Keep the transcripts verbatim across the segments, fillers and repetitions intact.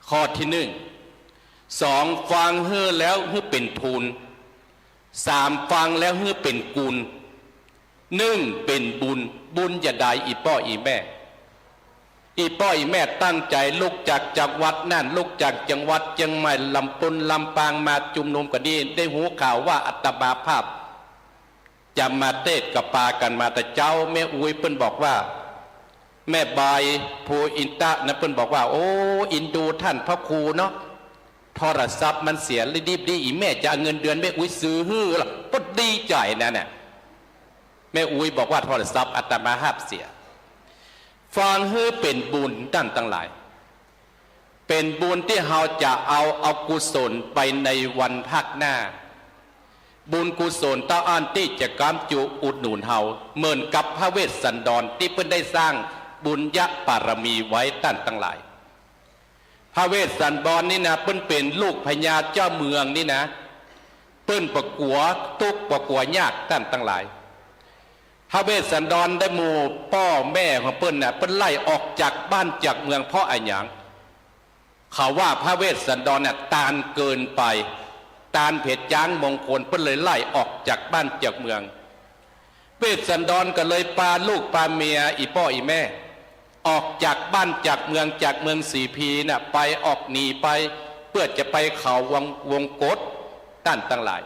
ข้อตี้นึ่ง สอง ฟังหื้อแล้วหื้อเป๋นทูล สาม ฟังแล้วหื้อเป๋นกุณ นึ่ง เป๋นบุญ บุญจะใด อี่ป้ออี่แม่ อี่ป้ออี่แม่ตั้งใจ๋ลุกจากจังหวัดนั่น ลุกจากจังหวัดเจียงใหม่ ลำปูน ลำปาง มาจุมนุมกั๋นนี่ ได้ฮู้ข่าวว่าอาตมาภาพ จะมาเตสน์ ก็ปากั๋นมาแต่เจ๊า แม่อุ๊ยเปิ้นบอกว่า แม่บาย ภูอินทะนะ เปิ้นบอกว่า โอ้ เอ็นดูต้านพระครูเนาะ โทรศัพท์มันเสีย รีบๆ อี้แม่จะเอาเงินเดือนแม่อุ๊ยซื้อหื้อละ เปิ้นดีใจ๋นั่นน่ะ แม่อุ๊ยบอกว่าโทรศัพท์อาตมาภาพเสีย ฟังหื้อเป๋นบุญต้านตังหลาย เป๋นบุญตี้เฮาจะเอา เอากุศลไปในวันภาคหน้า บุญกุศลเต้าอั้นตี้จะก๋ำจุอุดหนุนเฮา เหมือนกับพระเวสสันดรตี้เปิ้นได้สร้างบุญญบารมีไว้ต้านตังหลาย พระเวสสันดรนี่นะ เปิ้นเป๋นลูกพญาเจ้าเมืองนี่นะ เปิ้นบ่กั๋วตุ๊กข์บ่กั๋วยากต้านตังหลาย พระเวสสันดรได้หมู่ป้อแม่ของเปิ้นน่ะ เปิ้นไล่ออกจากบ้านจากเมืองเพราะอะหยัง เขาว่าพระเวสสันดรน่ะตานเกินไป ตานเป๋นจ๊างมงคล เปิ้นเลยไล่ออกจากบ้านจากเมือง เวสสันดรก็เลยปาลูกปาเมีย อี่ป้ออี่แม่ ออกจากบ้านจากเมือง จากเมืองสีพีน่ะ ไปออกหนีไป เปื้อจะไปเขาวง วงกฏ ต้านตังหลาย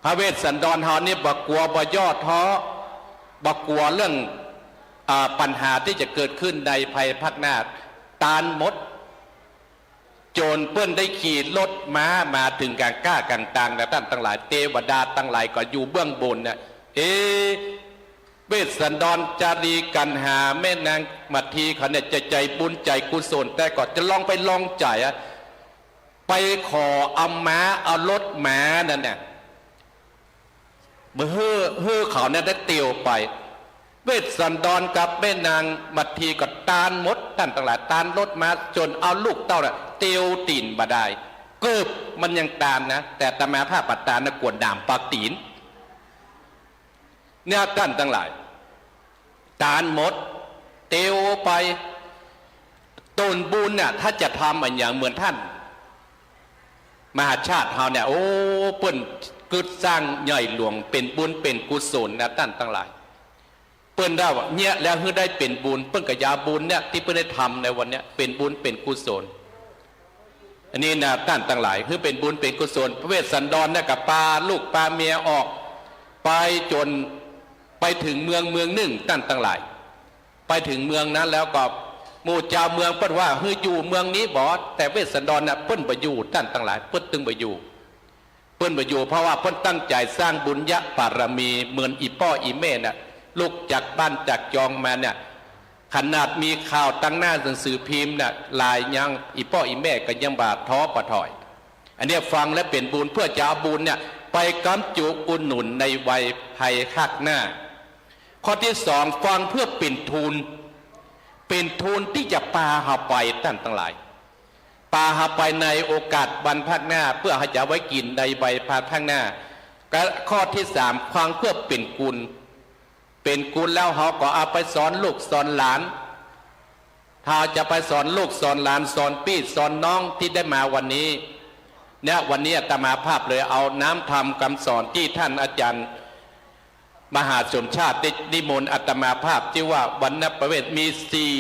พระเวสสันดรเฮานี่บ่กั๋ว บ่ย่อท้อ บ่กั๋วเรื่อง อ่า ปัญหาตี้จะเกิดขึ้นในภายภาคหน้า ตานหมด จ๋นเปิ้นได้ขี่รถม้ามาเถิงก๋างก้าก๋างตางนะต้านตังหลาย เตวดาตังหลายก็อยู่เบื้องบนน่ะ เอ๊ะ เวสสันดร จารี กัณหา แม่นางมัททีเขาเนี่ยจะใจ๋บุญใจ๋กุศล แต่ก็จะลองไปลองใจ๋อะ ไปขอเอาม้าเอารถม้านั่นน่ะ บ่หื้อ หื้อเขาเนี่ยได้เตียวไป เวสสันดรกับแม่นางมัททีก็ตานหมด ต้านตังหลาย ตานรถม้าจ๋นเอาลูกเต้าน่ะเตียวตี๋นบ่ได้ เกือบมันยังตานนะ แต่อาตมาภาพบ่ตานนะ กั๋วหนามปากตี๋น เนี่ยต้านตังหลาย ตานหมด เตียวไป ตนบุญน่ะ ถ้าจะทำอะหยังเหมือนต้าน มหาชาติเฮาเนี่ย โอ้ เปิ้นกึ๊ดสร้างใหญ่หลวง เป๋นบุญเป๋นกุศลนะต้านตังหลาย เปิ้นได้ว่าเนี่ย แล้วหื้อได้เป๋นบุญ เปิ้นก็จะเอาบุญเนี่ยตี้เปิ้นได้ทำในวันเนี้ย เป๋นบุญเป๋นกุศล อันนี้นะต้านตังหลาย หื้อเป๋นบุญเป๋นกุศล พระเวสสันดรเนี่ยก็ปาลูกปาเมียออก ไปจ๋นไปเถิงเมืองเมืองนึ่งต้านตังหลาย ไปเถิงเมืองนั้นแล้วก็หมู่จาวเมืองเปิ้นว่า หื้ออยู่เมืองนี้บ่ แต่เวสสันดรน่ะเปิ้นบ่อยู่ต้านตังหลาย เปิ้นตึงบ่อยู่ เปิ้นบ่อยู่ เพราะว่าเปิ้นตั้งใจ๋สร้างบุญญบารมีเหมือนอี่ป้ออี่แม่น่ะ ลุกจากบ้านจากจองมาเนี่ย ขนาดมีข่าวตังหน้าหนังสือพิมพ์น่ะ หลายอย่าง อี่ป้ออี่แม่ก็ยังบ่ท้อบ่ถอย อันเนี้ยฟังแล้วเป๋นบุญ เปื้อจะเอาบุญเนี่ยไปก๊ำจุอุดหนุนในวัยภายภาคหน้า ข้อตี้สอง ฟังเปื้อเป๋นทูล เป๋นทูลตี้จะปาเฮาไปต้านตังหลาย ปาเฮาไปในโอกาสวันภาคหน้า เปื้อเฮาจะเอาไว้กิ๋นในวัยภายภาคหน้า ก็ข้อตี้สาม ฟังเปื้อเป๋นกุณ เป๋นกุณแล้วเฮาก็เอาไปสอนลูกสอนหลาน ถ้าจะไปสอนลูกสอนหลาน สอนปี้สอนน้องตี้ได้มาวันนี้ เนี่ย วันนี้อาตมาภาพเลยเอาน้ำธรรมกำสอนตี้ต้านอาจ๋ารย์มหาสมชาติได้นิมนต์อาตมาภาพ ตี้ว่าวัณณประเวสมีสี่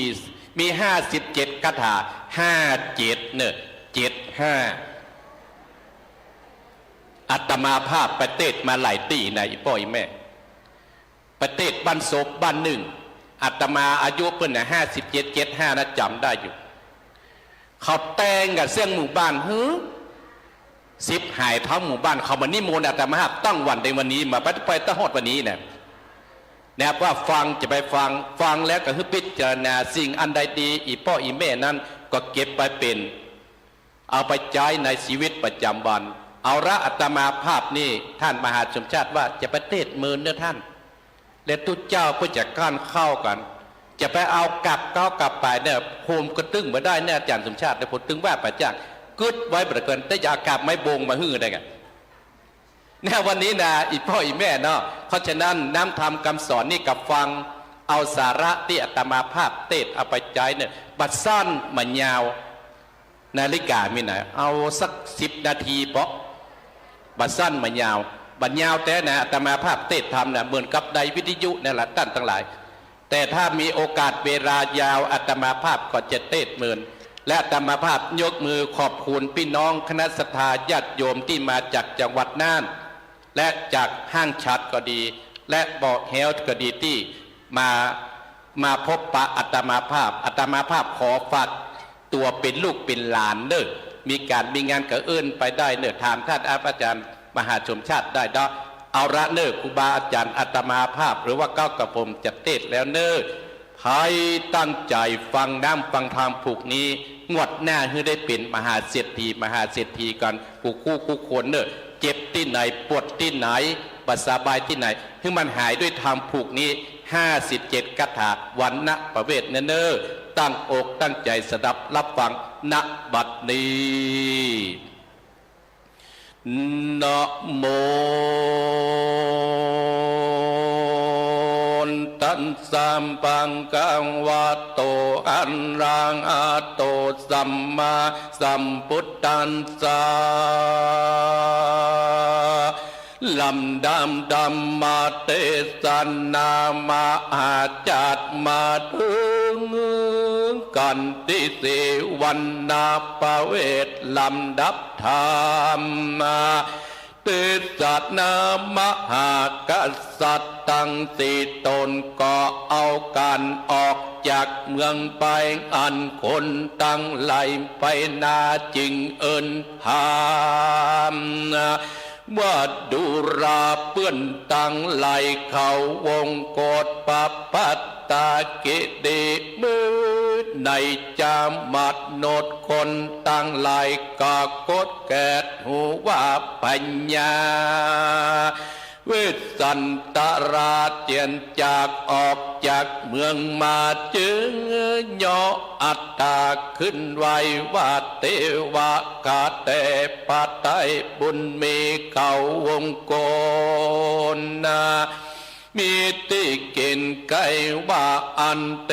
มีห้าสิบเจ็ดคาถา ห้าเจ็ด เน่อ เจ็ดห้า อาตมาภาพไปเตสน์มาหลายตี้นะ อี่ป้ออี่แม่ ไปเตสน์บ้านศพบ้านนึ่ง อาตมาอายุเปิ้นน่ะ ห้าสิบเจ็ด เจ็ดห้า นะ จ๋ำได้อยู่ เขาแต่งกั๋นเสี้ยงหมู่บ้าน หื้อ สิบหายเต้าหมู่บ้าน เขามานิมนต์อาตมาภาพตั้งวันในวันนี้ มาไป ไปตะฮอดวันนี้นะ เนี่ย ว่าฟังจะไปฟัง ฟังแล้วก็หื้อพิจารณา สิ่งอันใดดี อี่ป้ออี่แม่นั้นก็เก็บไปเป๋น เอาไปใจ๊ในชีวิตประจ๋ำวัน เอาละ อาตมาภาพนี่ ต้านมหาสมชาติว่าจะไปเตสน์เมินเน่อต้าน และตุ๊เจ้าเปิ้นจะก้านข้าวกั๋น จะไปเอากับเก๊ากับป๋ายเนี่ย โฮมก็ตึงบ่ได้เนี่ย อาจ๋ารย์สมชาติเนี่ย ผมตึงว่าป๋าจ้าง กึ๊ดไว้บ่เกิน แต่จะเอากับไม้บงมาหื้อได้ไง เนี่ยวันนี้นะ อี่ป้ออี่แม่เนาะ เพราะฉะนั้นน้ำธรรมกำสอนนี่ก็ฟัง เอาสาระตี้อาตมาภาพเตสน์เอาไปใจ๊เนี่ย บ่สั้นบ่ยาว นาฬิกามีไหน เอาสักสิบนาทีเปาะ บ่าสั้นบ่ายาว บ่ายาวแต๊นะ อาตมาภาพเตสน์ธรรมนะ เหมือนกับในวิทยุนั่นแหละต้านตังหลาย แต่ถ้ามีโอกาสเวลายาว อาตมาภาพก็จะเตสน์เหมือน และอาตมาภาพยกมือขอบคุณปี้น้องคณะศรัทธาญาติโยมตี้มาจากจังหวัดน่าน และจากห้างฉัตรก็ดี และบ่อแฮ้วก็ดีตี้มา มาพบปะอาตมาภาพ อาตมาภาพขอฝากตั๋วเป๋นลูกเป๋นหลานเน่อ มีก๋านมีงานก็เอิ้นไปได้เน่อ ถามต้านอาจารย์มหาสมชาติได้เนาะ เอาละเน่อ ครูบาอาจารย์ อาตมาภาพหรือว่าเก๊ากระผมจะเตสน์แล้วเน่อ ใผตั้งใจ๋ฟังน้ำฟังธรรมผูกนี้ งวดหน้าหื้อได้เป๋นมหาเศรษฐี มหาเศรษฐีกั๋นกู้คู่กู้คนเน่อ เจ็บตี้ไหน ปวดตี้ไหน บ่สบายตี้ไหน หื้อมันหายด้วยธรรมผูกนี้ ห้าสิบเจ็ดคาถา วรรณประเวทเน่อ ตั้งอกตั้งใจ๋สดับรับฟัง ณ บัดนี้ นะโม ตัสสะ ภะคะวะโต อะระหะโต สัมมาสัมพุทธัสสะ ลำดับธรรมเตสนามหาจักรมาเถิงกั๋นตี้สี่ วรรณประเวท ลำดับธรรมเตสนามหากษัตริย์ตังสี่ต๋น ก็เอากั๋นออกจากเมืองไป อันคนตังหลายไปนา จึงเอิ้นถาม ว่าดูราเปื้อนตังหลายเขาวงกฏ ปปัตตากิติ เมื่อในจามัดนดคนตังหลาย ก็กดแกดหูว่า พญาเวสสันตราชเจียรจากออกจากเมืองมา จึงเหยาะอัตตา ขึ้นไหว้ว่า เตวะ ข้าแต่พระไตรบุญมีเขาวงกฏนา มีตี้เก๋งใก้ว่า อันเต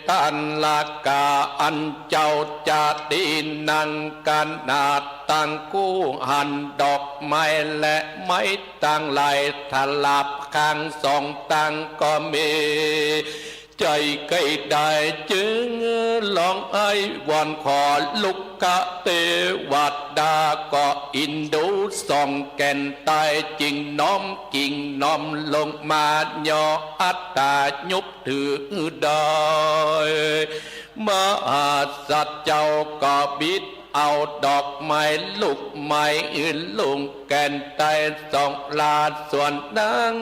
ตันละกา อันเจ้าจะดีนังขนาดตังคู่ หันดอกไม้และไม้ตังหลาย ถลับข้างสองตังก็มี ใจ๋ใก้ได้จึงฮ้องไห้วอนขอ ลุกขเตวดาก็อินดูสองแก่นใต้ จึงน้อมกิ่งน้อมลงมา เหยาะอัตตายุบถือได้ มหาสัตว์เจ้าก็บิดเอาดอกไม้ลูกไม้อื่นลง แก่นใต้สองลาด ส่วนนาง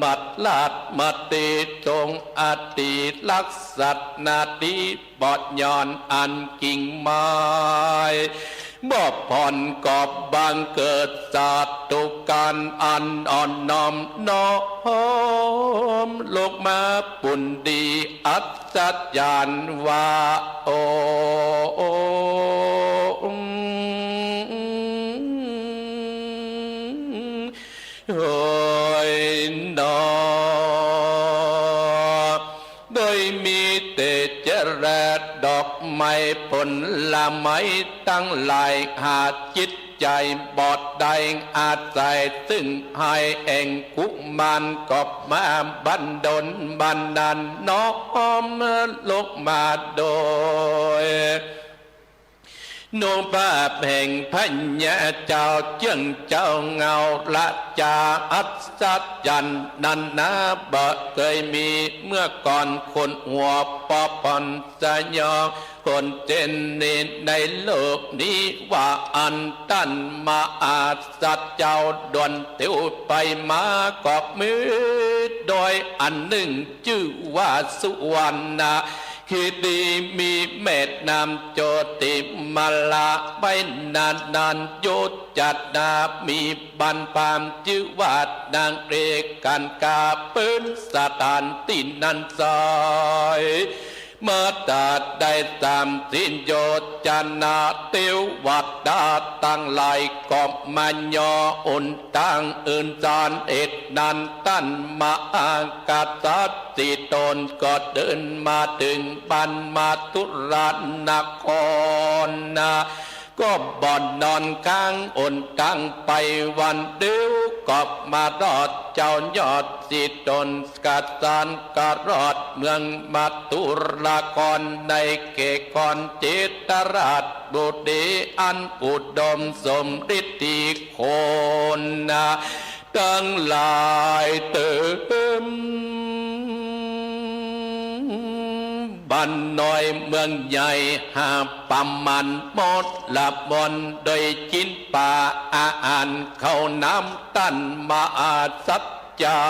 มัดลาดมาตีตรงอติลักษณะดี บ่หย่อนอันกิ่งไม้ บ่ผ่อนก็บังเกิดสาธุการอันอ่อนน้อมน้อมลงมา ปุณดีอัศจรรย์ว่า โอ้ โอ้ยหนอ โดยมีแต่เจแลดอกไม้ผลไม้ตังหลาย หาจิตใจ๋บ่ได้อาศัย ซึ่งไห้แห่งกุมารก็มาบันดลบันดาล น้อมลงมาโดย นุภาพแห่งพญาเจ้าเจื้องเจ้าเงาราชาอัศจรรย์นานา บ่เกยมีเมื่อก่อน คนหัวปอผ่อนสยอง คนเจ้นนี้ในโลกนี้ว่า อันต้านมหาสัตว์เจ้าด่วนเตียวไปมา ก็มีโดยอันนึ่งจื้อว่าสุวรรณ คีรีมีแม่น้ำโจติมาลา ไปนานนานโยชนา มีบ้านพราหมณ์จื้อว่านางเอกกันกา เป๋นสถานตี้นั้นไซร้ มาตราได้สามสิบโยชนะ เตวดาตังหลายก็มาย่ออุนตังอื่นสารเอ็ดนั้น ต้านมหากษัตริย์สีโตนก็เดินมาเถิงบ้านมัทุรานครนะ ก็บ่นอนค้างอุนตังไปวันเดียว ก็มารอดเจ้ายอดสีโตน กสานกรอดเมืองมัทุรานคร ในเขตคอนเจตราชบุรี อันอุดมสมฤทธิโขนนะ ตังหลายเติม บ้านน้อยเมืองใหญ่หาประมาณหมดละมน โดยกิ๋นปาอาหารข้าวน้ำ ต้านมหาสัตว์ เจ้า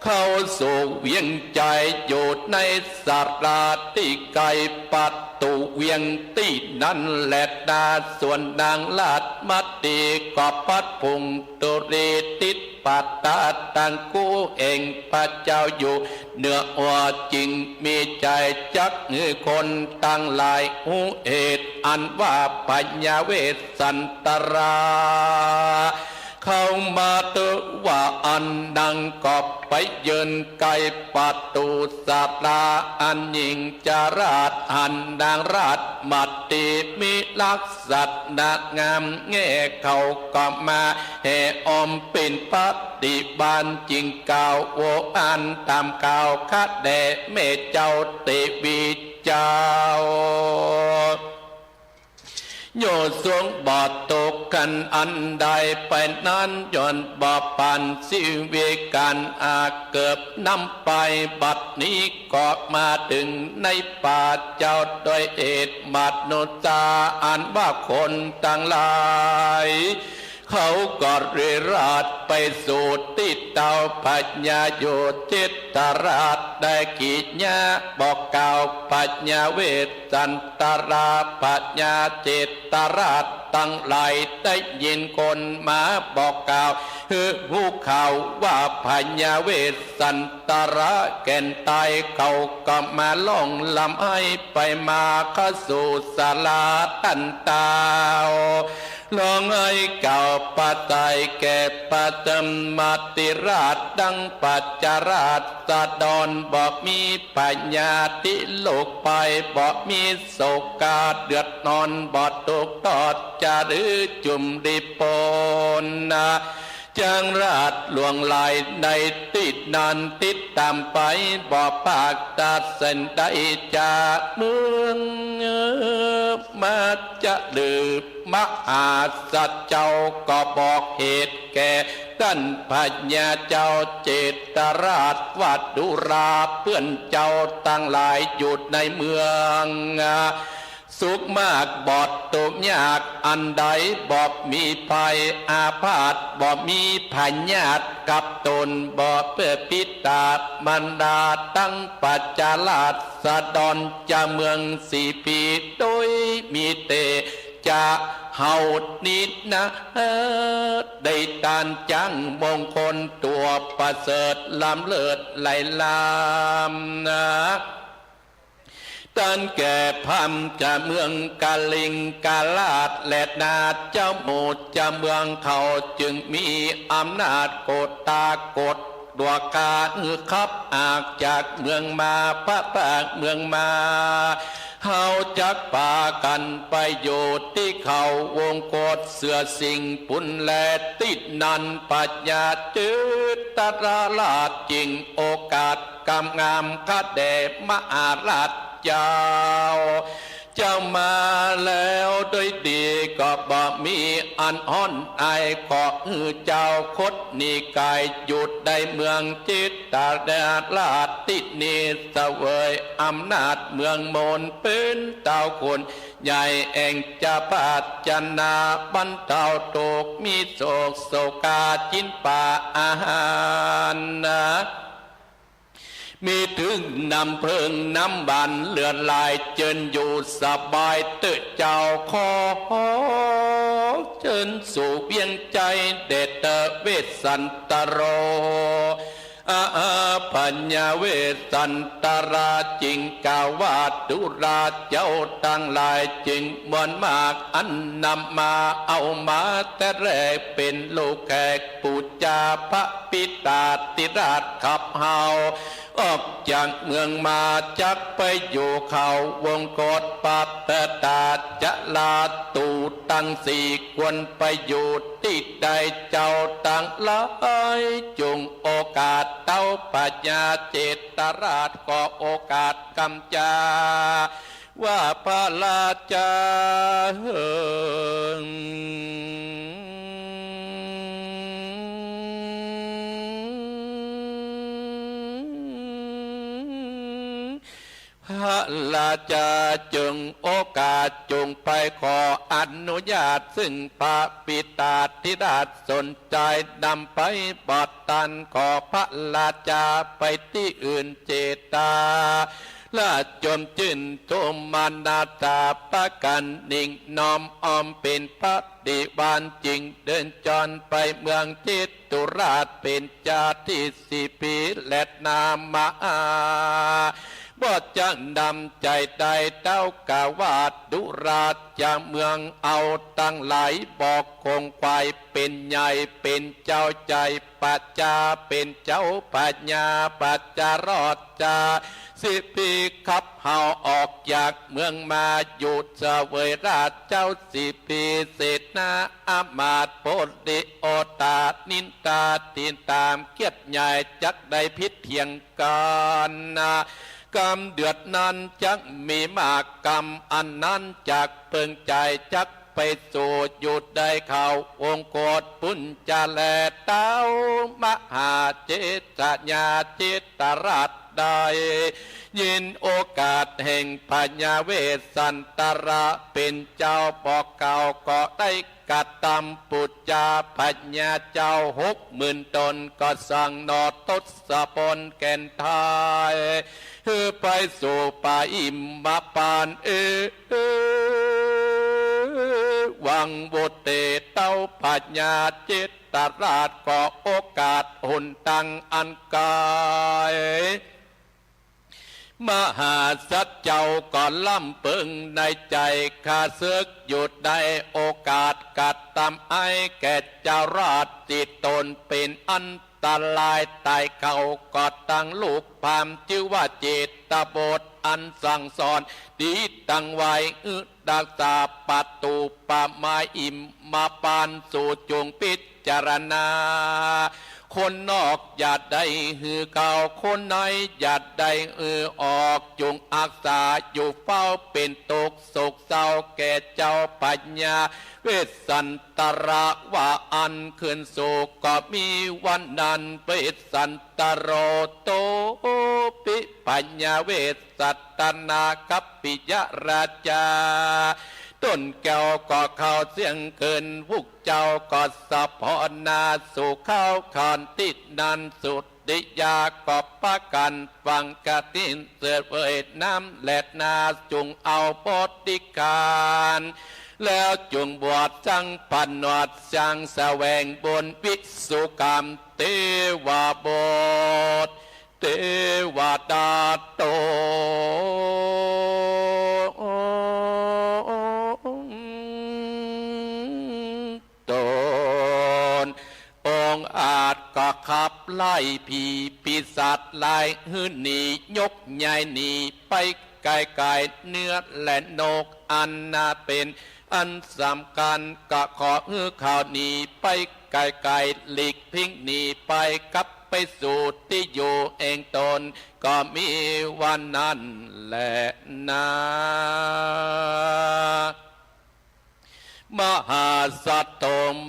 เข้าสู่เวียงใจ๋อยู่ในศาลาตี้ไก๋ประตู๋เวียงตี้นั้นแลนา ส่วนนางราชมาตีก็พัดผงตุรีติดประตาตังกู้แห่งพระเจ้าอยู่เหนือหัว จึงมีใจ๋จักหื้อคนตังหลายฮู้เหตุ อันว่าพญาเวสสันตรา เข้ามาเถิงว่าอั้น นางก็ไปยืนใก้ประตู๋ศาลา อันหญิงจราชหันนางราชมาตีมีลักษณะงามแง่ เขาก็มาแห่อ้อมเป๋นปฏิบัติ จึงกล่าวโออันต๋ามกล่าวข้าแด่แม่เจ้าเตวีเจ้า โยชน์สงบ่ตกกั๋นอันใดไปนั้น ย่อมบ่ผ่านชีวิตก๋านอาเกิดนำไป บัดนี้ก็มาเถิงในป่าเจ้า โดยเหตุมนุษย์อันว่าคนตังหลาย เขาก็เร่ร่อนไปสู่ตี้เต้าพญาอยู่เจตราช ได้กิ๋ญาบอกกล่าวพญาเวสสันตรา พญาเจตราชตังหลายได้ยินคนมาบอกกล่าว หื้อฮู้ข่าวว่าพญาเวสสันตราแก่นต๋าย เขาก็มาร้องร่ำไห้ไปมาเข้าสู่ศาลาต้านเต้า ร้องไห้กล่าวปาศรัยแก่พระสมมาธิราชตังประชาราษฎร บ่มีพยาธิโรคภัย บ่มีโศกาเดือดร้อน บ่ถูกทอดจ๋าหรือจุ่มดีปนนะ จังราชหลวงหลายในตี้นั้นติดต๋ามไป บ่ปากตัดสินได้จากเมือง มาจะลือมหาสัตว์เจ้าก็บอกเหตุแก่ต้านพญาเจ้าเจตราชว่าดูราเปื้อนเจ้าตังหลายอยู่ในเมือง สุขมากบ่ตุ๊กข์ยากอันใด บ่มีภัยอาพาธ บ่มีพยาธิกับตน บ่เปื้อปิตามารดาตังประชาราษฎรจาเมืองสีปี โดยมีเตจะเฮานี้นะ ได้ตานจั้งมงคลตั๋วประเสริฐล้ำเลิศไหลล้ำนะ ต้านแก่พราหมณ์จาเมืองกาลิงการาชและนาเจ้าหมู่จาเมืองเขาจึงมีอำนาจกดตากดดัวกาหื้อขับอากจากเมืองมา พระปากเมืองมา เฮาจักปากั๋นไปอยู่ตี้เขาวงกฏเสือสิงห์ปุนแล ตี้นั้นพญาเจตราชจึงโอกาส กำงามข้าแด่มหาราชเจ้า เจ้ามาแล้วโดยดีก็บ่มีอันฮ้อนอาย ขอหื้อเจ้าคดหนีกายอยู่ในเมืองเจตราชตี้นี้ เสวยอำนาจเมืองมนเป๋นเต้าคน ใหญ่แห่งจะปรารถนาบรรเทาทุกข์ มีโศกโศกาจินปาอาหารนะ มีเถิงน้ำเผิงน้ำหวานเหลือหลาย เจิญอยู่สบายเต๊อะเจ้า ขอเจิญสู่เวียงใจ๋แด่เต๊อะเวสสันตโร อา พญาเวสสันตราจึงกล่าวว่า ดูราเจ้าตังหลายจึงมวลมาก อันนำมาเอามาแต่แรก เป๋นลูกแขกปู๋จาพระปิตาธิราชขับเฮา ออกจากเมืองมาจักไปอยู่เขาวงคต ปราศจากราตูตังสี่ ควรไปอยู่ตี้ใด เจ้าตังหลายจุ่งโอกาส เต้าพญาเจตราชก็โอกาสกำจา ว่าพระราชาเอ๋ย พระราชาจึงโอกาสจุ่งไปขออนุญาต ซึ่งพระปิตาธิราชสนใจนำไป บ่ตันขอพระราชาไปตี้อื่น เจตราชจมจื้นโสมนัสสา ปะกั๋นนิ่งน้อมอ้อมเป๋นปฏิวาณ จึงเดินจรไปเมืองเจตุราช เป๋นจาติสิพี และนามหา บ่จักนำใจ๋ใด เต้ากล่าวว่า ดูราชเมืองเอาตังหลาย บ่คงไขว่ เป๋นใหญ่เป๋นเจ้าใจ๋ ประชาเป๋นเจ้า พญาประชารอดจา สิพีขับเฮาออกจากเมืองมา อยู่เสวยราชเจ้าสิพีเสนาอำมาตย์ โพธิโอตานินทา ติดต๋ามเกียรติใหญ่ จักได้ผิดเถียงกั๋นนะ กำเดือดนั้นจักมีมาก กำอันนั้นจักเปิงใจ๋ จักไปสู่อยู่ได้เขาวงคต ปุ้นจะแล เต้ามหาเสนาเจตราชได้ยินโอกาสแห่งพญาเวสสันตราเป๋นเจ้า บ่เก่าก็ได้กระตำปู๋จาพญาเจ้าหกหมื่นต๋น ก็สั่งหน่อทศพลแก่นไทย หื้อไปสู่ป่าหิมพานต์ เอวัง โวเต เต้าพญาเจตราชก็โอกาสหนตางอันไก๋ มหาสัตว์เจ้าก็ลำเปิงในใจ๋ ข้าเสิกอยู่ได้โอกาสกระตำอันแก่เจ้าราชตี้ต๋นเป๋นอันตรายต๋าย เขาก็ตั้งลูกพราหมณ์จื้อว่าเจตโบสถ์ อันสั่งสอนดีตั้งไว้ หื้อรักษาประตู๋ป่าไม้หิมพานต์ สูจุ่งพิจารณา คนนอกอย่าได้หื้อเข้า คนในอย่าได้หื้อออก จุ่งอักษาอยู่เฝ้า เป๋นตุ๊กข์โศกเศร้าแก่เจ้าพญาเวสสันตรา ว่าอั้น คืนสู่ก็มีวันนั้น เวสสันตโร โตปิ พญาเวสสันตนาคัพปิยราชา ต้นแก้วก็เข้าเสี้ยงคืน พวกเจ้าก็สะเพาะหน้าสู่เข้าขันตี้นั้น สุริยาก็ปะกั๋นฟังกฐิน เสวยน้ำแลนา จุ่งเอาบริขาร แล้วจุ่งบวชสังผนวช สังแสวงบุญวิสุกรรม เตวาบท เตวดาตน องค์อาจก็ขับไล่ผีปีศาจร้ายหื้อหนี ยกย้ายหนีไปไก๋ๆ เนื้อและนกอันนาเป๋นอันสำคัญ ก็ขอหื้อเขาหนีไปไก๋ๆ หลีกพิ้งหนีไป กลับไปสู่ตี้อยู่แห่งต๋น ก็มีวันนั้นแลนา มหาสัตว์โต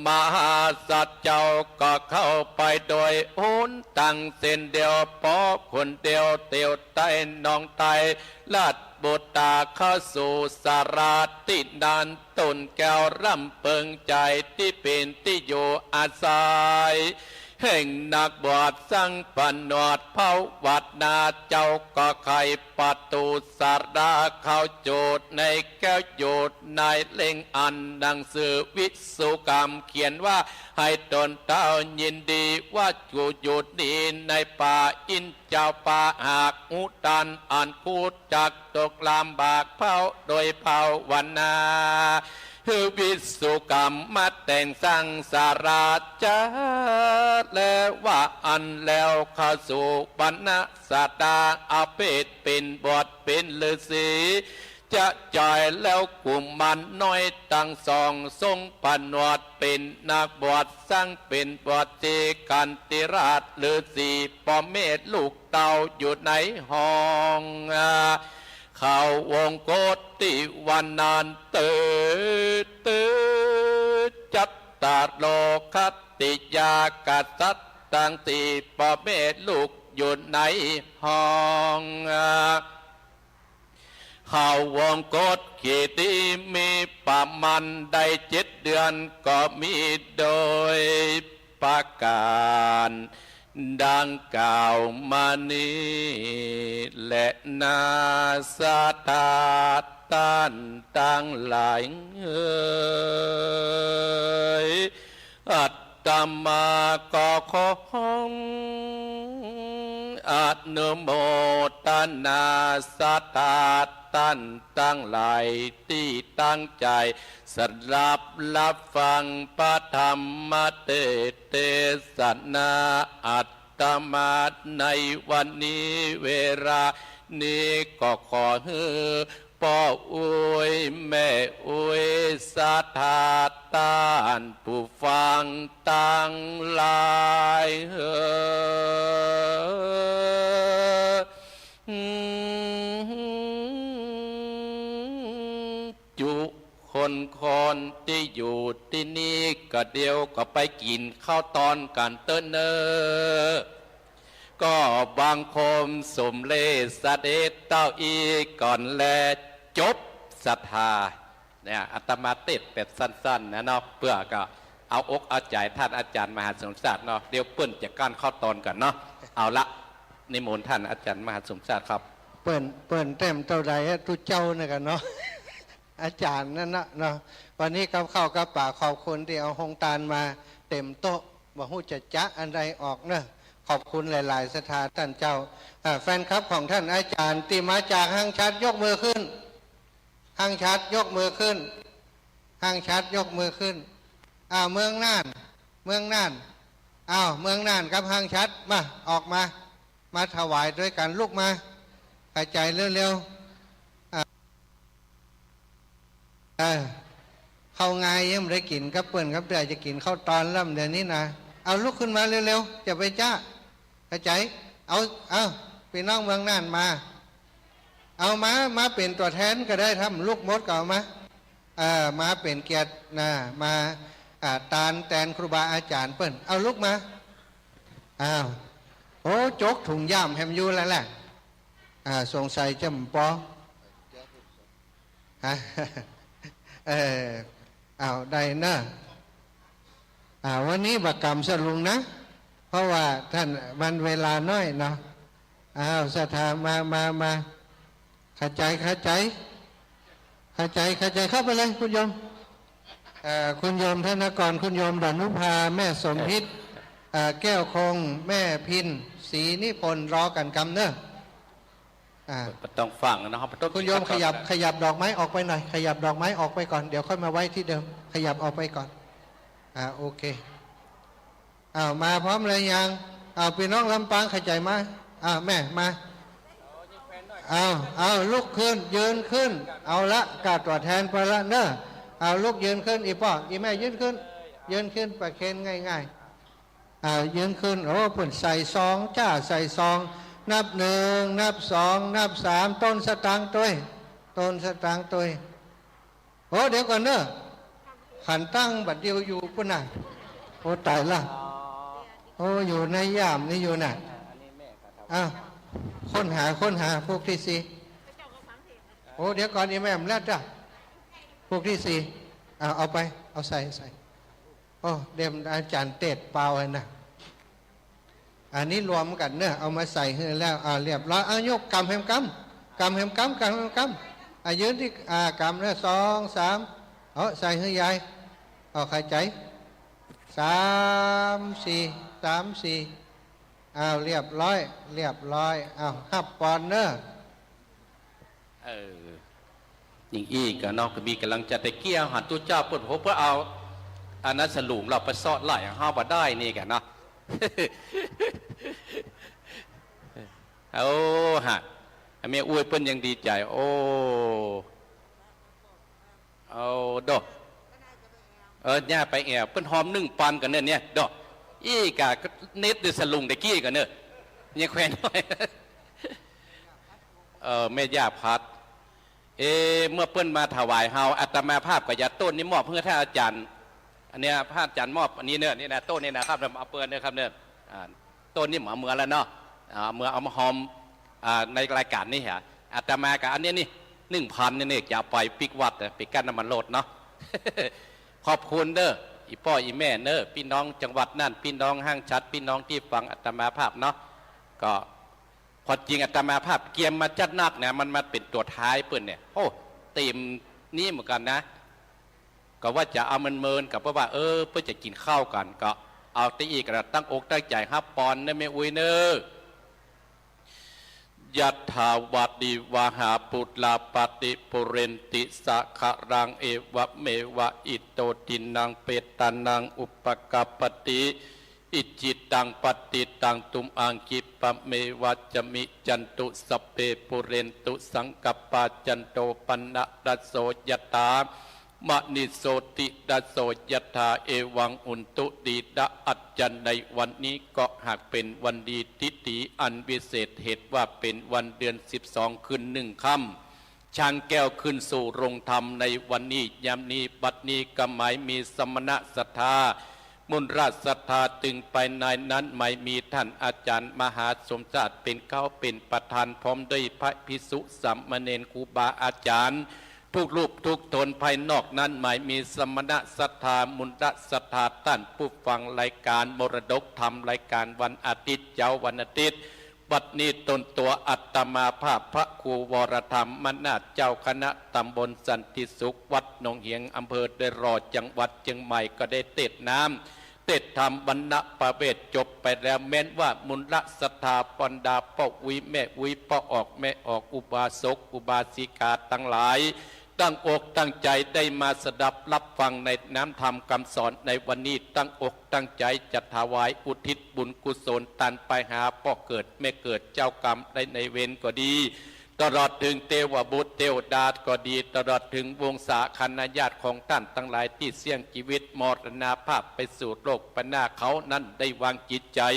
มหาสัตว์เจ้าก็เข้าไปโดยหนตางเส้นเดียว ปอคนเดียวเตียวใต้หนองไทย ราชบุตราเข้าสู่สาราตี้นั้น ต้นแก้วลำเปิงใจ๋ตี้เป๋นตี้อยู่อาศัย แห่งนักบวชสังผนวดภาวนา เจ้าก็ไขประตู๋ศาลาเข้า จูดในแก้ว จูดในเล่ง อันหนังสือวิศวกรรมเขียนว่า ให้ตนเต้ายินดีว่า กูอยู่นี้ในป่าอินทร์ เจ้าป่าหากฮู้ตัน อันกูจักตกลำบาก เผาโดยภาวนา หื้อวิศวกรรมมาแต่งสร้างศาลา จะแลว่าอั้นแล้ว เข้าสู่วรรณศาลา อาเพศเป๋นบวชเป๋นฤๅษี จะใจ๋แล้วกุมารน้อยตังสอง ทรงผนวดเป๋นนักบวชสัง เป๋นบวชสีคันธิราชฤๅษี ป้อแม่ลูกเต้าอยู่ในห้อง เข้าวงคตตี้วันนั้นเต๊อะ เต๊อะ จัตตาโร ขัตติยา กษัตริย์ตังสี่ ป้อแม่ลูกอยู่ในห้อง เข้าวงคต ขีตี้มีประมาณได้เจ็ดเดือน ก็มีโดยประก๋านดังกล่าวมานี้แลนา ศรัทธาต้านตังหลายเอย อาตมาก็ขออนุโมตนา ศรัทธาต้านตังหลายตี้ตั้งใจ๋สดับฮับฟังพระธรรมเตสน์ เตสนาอาตมาในวันนี้ เวลานี้ก็ขอหื้อ ป้ออุ๊ยแม่อุ๊ย ศรัทธาต้านผู้ฟังตังหลายเอย จุคนคนตี้อยู่ตี้นี่ ก็เดี๋ยวก็ไปกิ๋นข้าวตอนกั๋นเต๊อะเน่อ ก็บังคมสมเร็จเสด็จเต้าอี้ก่อนแล จบศรัทธา เนี่ย อาตมาเตสน์แบบสั้นๆ นะเนาะ เปื้อก็เอาอกเอาใจ๋ต้านอาจ๋ารย์มหาสมศักดิ์เนาะ เดี๋ยวเปิ้นจะก้านข้าวตอนกั๋นเนาะ เอาละ นิมนต์ต้านอาจ๋ารย์มหาสมศักดิ์ครับ เปิ้น เปิ้นแต้มเต้าใดอะ ตุ๊เจ้าเนี่ยกั๋นเนาะ อาจ๋ารย์นั่นนะเนาะ วันนี้กับข้าวกับป๋า ขอบคุณตี้เอาโฮงตานมาเต๋มโต๊ะ บ่ฮู้จะจะอันใดออกเนาะ ขอบคุณหลายๆ ศรัทธาต้านเจ้า อ่า แฟนคลับของต้านอาจ๋ารย์ตี้มาจากห้างฉัตรยกมือขึ้น ห้างฉัตรยกมือขึ้น ห้างฉัตรยกมือขึ้น อ่า เมืองน่าน เมืองน่าน อ้าว เมืองน่านกับห้างฉัตร มา ออกมา มาถวายตวยกั๋น ลุกมา ขะใจ๋เร็วๆ อ่า เออ ข้าวงายยังบ่ได้กิ๋นกับเปิ้นกับเตื้อ จะกิ๋นข้าวตอนแล้วเดี๋ยวนี้นะ เอาลุกขึ้นมาเร็วๆ จะไปจ๊ะ ขะใจ๋ เอา เอา ปี้น้องเมืองน่านมา เอามา มาเป๋นตั๋วแทนก็ได้ ถ้าบ่ลุกหมดก็เอามา เออ มาเป๋นเกียรตินะ มา อ่า ตานแตนครูบาอาจ๋ารย์เปิ้น เอาลุกมา อ้าว โอ้ จกถุงย่ามแหมอยู่แล้วแหละ อ่า สงสัยจะบ่ปอ ฮะ เออ อ้าว ได้เนาะ อ่า วันนี้บ่กำสะลุงนะ เพราะว่าต้านมันเวลาน้อยเนาะ อ้าว ศรัทธา มา มา มา ขะใจ๋ ขะใจ๋ ขะใจ๋ ขะใจ๋ เข้าไปเลย คุณโยม เอ่อ คุณโยมธนกร คุณโยมดานุภา แม่สมพิษ เอ่อ แก้วคง แม่พิน ศรีนิพนธ์ รอกั๋นกำเน่อ อ่า บ่ต้องฟังนะครับ คุณโยมขยับ ขยับดอกไม้ออกไปหน่อย ขยับดอกไม้ออกไปก่อน เดี๋ยวค่อยมาไว้ตี้เดิม ขยับออกไปก่อน อ่า โอเค อ้าว มาพร้อมแล้วยัง อ้าว ปี้น้องลำปางขะใจ๋มา อ้าว แม่มา อ้าว อ้าว ลุกขึ้น ยืนขึ้น เอาละ ก้าตั๋วแทนไปละเน่อ อ้าว ลุกยืนขึ้น อี่ป้อ อี่แม่ยืนขึ้น ยืนขึ้น ประเคนง่ายๆ อ้าว ยืนขึ้น โอ้ เปิ้นใส่ซองจ้า ใส่ซอง นับหนึ่ง นับสอง นับสาม ต้นสตางค์ตวย ต้นสตางค์ตวย โอ้ เดี๋ยวก่อนเน่อ ขันตั้งบัดเดียวอยู่ปุ้นน่ะ โอ้ ต๋ายละ โอ้ อยู่ในย่ามนี่อยู่น่ะ อ้าว ค้นหา ค้นหา พวกตี้สี่ โอ้ เดี๋ยวก่อน อี่แม่มแล้วจ้ะ พวกตี้สี่ อ้าว เอาไป เอาใส่ ใส่ โอ้ เดี๋ยวอาจ๋ารย์เตสน์เป่าหั้นน่ะ อันนี้รวมกั๋นเน่อ เอามาใส่หื้อแล้ว อ่า เรียบร้อย อ่ะ ยก กำแหมกำ กำแหมกำ กำแหมกำ อ่ะ ยืนตี้ อ่า กำเน่อ สอง สาม เอา ใส่หื้อยาย เอา ใค่ใจ๋ สาม สี่ สาม สี่ อ้าว เรียบร้อย เรียบร้อย อ้าว ฮับปอนเน่อ เออ อย่างอี้ก่ะเนาะ ก็มีก๋ำลังใจ๋ แต่กี้หันตุ๊เจ้าเปิ้น โห เปิ้นเอา อันนั้นสลุงเราไปซอดไล่เฮาบ่ได้นี่ก่ะเนาะ โอ้ ฮะ แม่อุ๊ยเปิ้นยังดีใจ๋ โอ้ เอาโด เออ ย่าไปแอ่ว เปิ้นหอมนึ่งปันก่อนเน่อเนี่ย โด อี้ก่ะ เน็ตเดือสลุงแต่กี้ก่อนเน่อ ยังแขวนไว้ เออ แม่ย่าพัด เอ เมื่อเปิ้นมาถวายเฮา อาตมาภาพก็จะเอาโต้นนี้มอบหื้อท่านอาจ๋ารย์ อันเนี้ย พระอาจ๋ารย์มอบอันนี้เน่อ นี่นะ โต้นนี้นะครับ เอาเปิ้นเน่อครับเน่อ อ่า โต้นนี้เอาเมือแล้วเนาะ อ่า เมือเอามาหอม อ่า ในรายก๋านนี้ฮะ อาตมากับอันเนี้ยนี่ นึ่งปันนี่นี่ จะเอาไปปิ๊กวัดนะ ปิ๊กกั้นน้ำมันรถเนาะ ขอบคุณเน่อ อี่ป้ออี่แม่เน่อ ปี้น้องจังหวัดน่าน ปี้น้องห้างฉัตร ปี้น้องตี้ฟังอาตมาภาพเนาะ ก็ ความจริงอาตมาภาพเกียมมาจัดนักนะ มันมาเป๋นตั๋วท้ายเปิ้นเนี่ย โอ้ เต๋มนี้เหมือนกั๋นนะ ก็ว่าจะเอาเมินๆ ก็เพราะว่า เออ เปิ้นจะกิ๋นข้าวกั๋น ก็เอาตี้อี้ก่ะ ตั้งอกตั้งใจ๋ฮับปอนเน่อแม่อุ๊ยเน่อ ยัตถา วาริวหา ปูรา ปะริปูเรนติ สาคะรัง เอวะเมวะ อิโต ทินนัง เปตานัง อุปะกัปปะติ อิจฉิตัง ปัตถิตัง ตุมหัง ขิปปะเมวะ สะมิชชันตุ สัพเพ ปูเรนตุ สังกัปปา จันโท ปะนะระโส ยะถา มะณิโชติระโส ยะถา เอวัง อุนตุ ดีละ อาจ๋ารย์ ในวันนี้ก็หากเป๋นวันดี ทิฏฐิอันวิเศษ เหตุว่าเป๋นวันเดือนสิบสอง คืนหนึ่งค่ำ ช้างแก้วขึ้นสู่โรงธรรมในวันนี้ ยามนี้ บัดนี้ ก็หมายมีสมณะศรัทธา มูลศรัทธา ตึงไปในนั้น หมายมีท่านอาจ๋ารย์มหาสมชาติ เป๋นเก๊าเป๋นประธาน พร้อมด้วยพระภิกษุสามเณร ครูบาอาจ๋ารย์ ทุกรูปทุกต๋น ภายนอกนั้น หมายมีสมณะศรัทธา มูลศรัทธา ต้านผู้ฟังรายก๋านมรดกธรรม รายก๋านวันอาทิตย์ เจ๊าวันอาทิตย์ บัดนี้ตนตั๋วอาตมาภาพ พระครูวรธรรมนาถ เจ้าคณะตำบลสันติสุข วัดหนองเหียง อำเภอดอยหล่อ จังหวัดเจียงใหม่ ก็ได้เตสน์น้ำ เตสน์ธรรมวัณณประเวชจบไปแล้ว แม้นว่ามูลศรัทธา บรรดาป้ออุ๊ยแม่อุ๊ย ป้อออกแม่ออก อุบาสกอุบาสิกาตังหลาย ตั้งอกตั้งใจ๋ได้มาสดับฮับฟังในน้ำธรรมกำสอนในวันนี้ ตั้งอกตั้งใจ๋จะถวายอุทิศบุญกุศลตานไปหาป้อเกิดแม่เกิด เจ้ากรรมนายเวรก็ดี ตลอดเถิงเตวบุตรเตวดาก็ดี ตลอดเถิงวงศาคณาญาติของต้านตังหลายตี้เสี้ยงจีวิตมรณภาพไปสู่โลกไปหน้า เขานั้นได้วางจิตใจ๋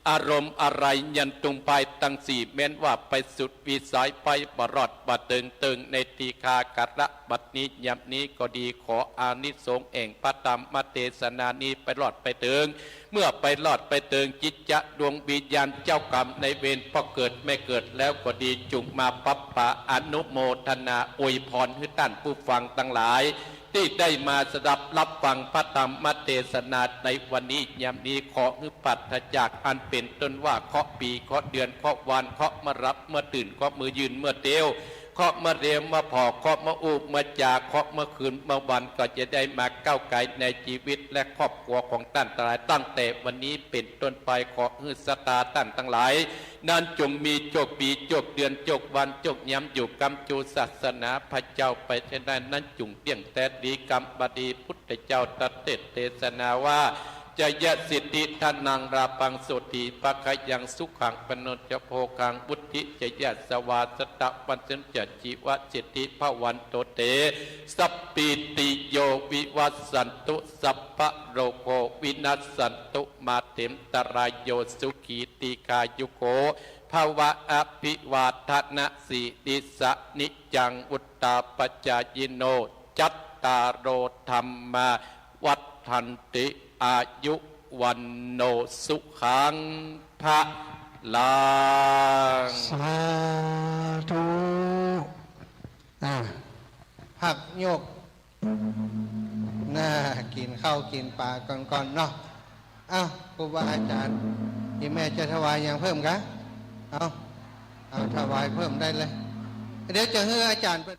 อารมณ์อะไรยันตุงไปตังสี่ แม้นว่าไปสุดวิสัยไปบ่รอดบ่เถิง เถิงในตี้คา กาละบัดนี้ยามนี้ก็ดี ขออานิสงส์แห่งพระธรรมเตสนานี้ไปรอดไปเถิง เมื่อไปรอดไปเถิง จิตจะดวงวิญญาณเจ้ากรรมนายเวรป้อเกิดแม่เกิดแล้วก็ดี จุ่งมาปั๊บปาอนุโมทนาอวยพรหื้อต้านผู้ฟังตังหลาย ตี้ได้มาสดับฮับฟังพระธรรมเตสนาในวันนี้ยามนี้ ขอหื้อปราศจากอันเป๋นต้นว่าเคราะห์ปี เคราะห์เดือน เคราะห์วัน เคราะห์เมื่อหลับเมื่อตื่น เคราะห์เมื่อยืนเมื่อเตียว เคราะห์เมื่อเรียมเมื่อผ่อ เคราะห์เมื่ออู้เมื่อจา เคราะห์เมื่อคืนเมื่อวัน ก็จะได้มาก้าวไกลในจีวิตและครอบครัวของต้านตังหลาย ตั้งแต่วันนี้เป๋นต้นไป ขอหื้อศรัทธาต้านตังหลาย นั้นจุ่งมีโจคปี โจคเดือน โจควัน โจคยาม อยู่กำจูศาสนาพระเจ้าไปเถิด นั้นจุ่งเตี้ยงแต๊ดี กำบดี พุทธเจ้าตรัสเตสน์เตสนาว่า จยสิทธิธนัง ลาภัง โสตถีภะคะยัง สุขัง พละ จะโภคัง วุฒิ จยะ สวา สะตะ วัสสะ จะ จีวะสิทธิ ภะวันโต เต สัพพีติโย วิวัสสันตุ สัพพะโรโค วินัสสันตุ มา เตม ตะรายโย สุขี ตีฆายุโก ภะวะ อภิวาทะนะสีลิสสะ นิจจัง วุฑฒาปะจายิโน จัตตาโร ธัมมา วัฑฒันติ อายุ วัณโณ สุขัง พะลัง สาธุ อ่ะ พักยก น่า กิ๋นข้าวกิ๋นป๋าก่อนๆ เนาะ อ้าว ครูบาอาจ๋ารย์ นี่แม่จะถวายหยังเพิ่มกะ เอา เอาถวายเพิ่มได้เลย เดี๋ยวจะหื้ออาจ๋ารย์เปิ้น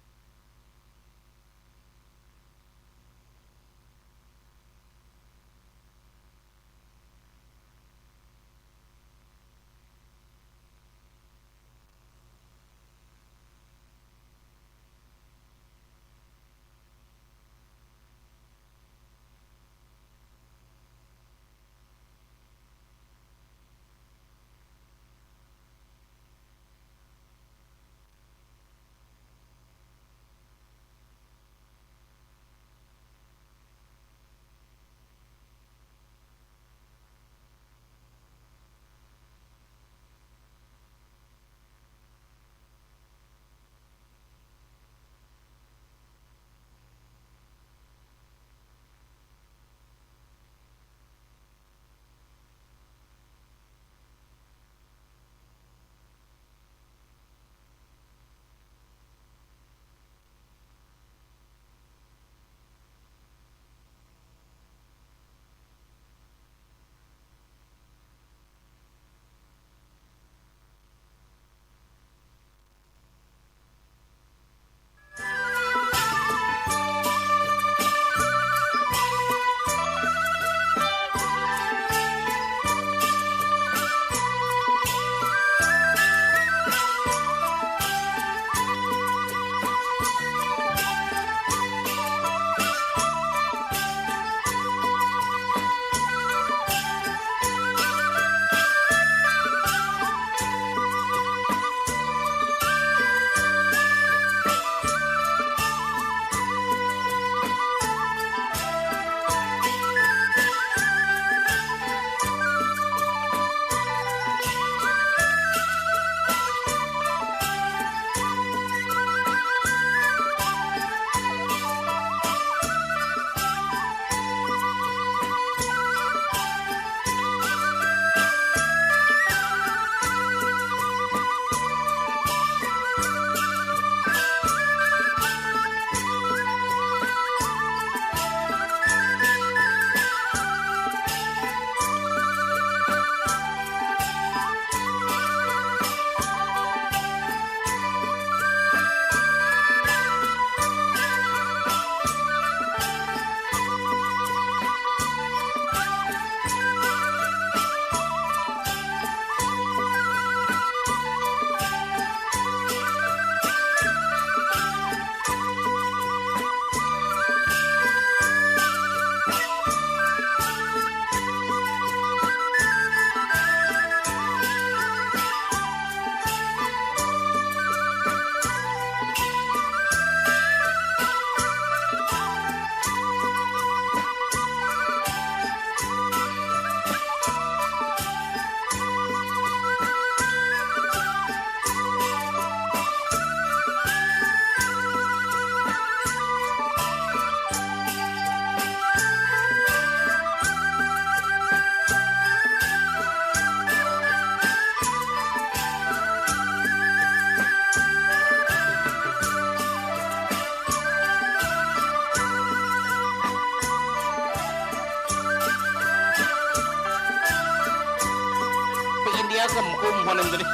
ไปอินเดียก็คุ้มคนหนึ่งตัวนี้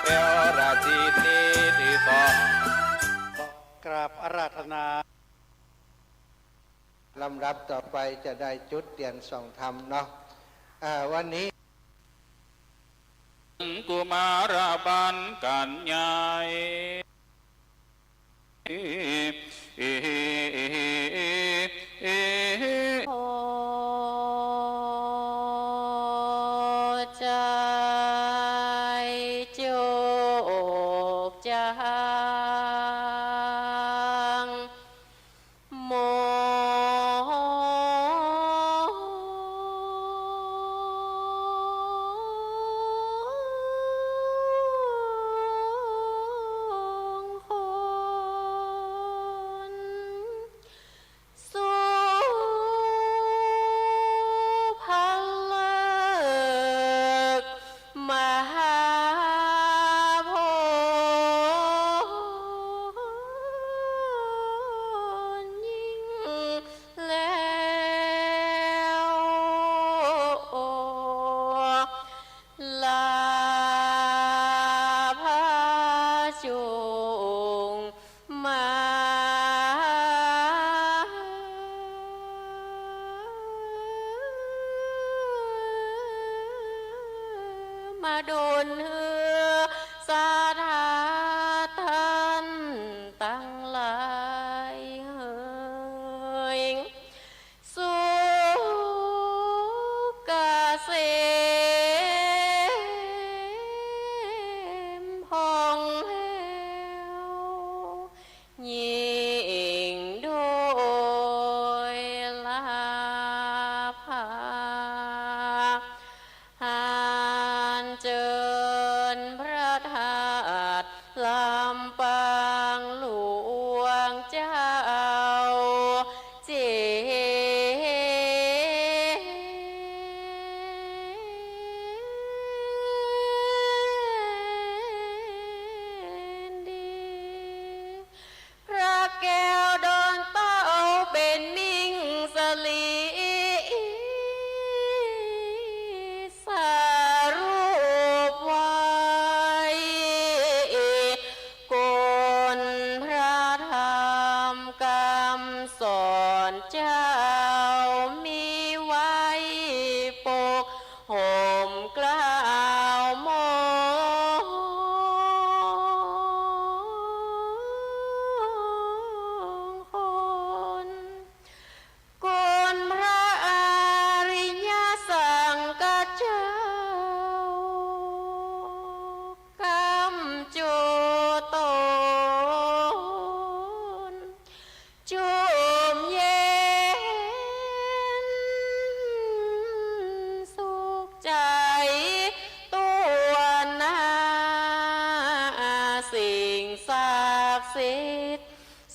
แก้วราตรีนี้ที่สอง กราบอาราธนา ลำดับต่อไปจะได้จุดเตียนส่องธรรมเนาะ อ่า วันนี้ กุมารบันกัญญาย โพใจจุกจาง มองคง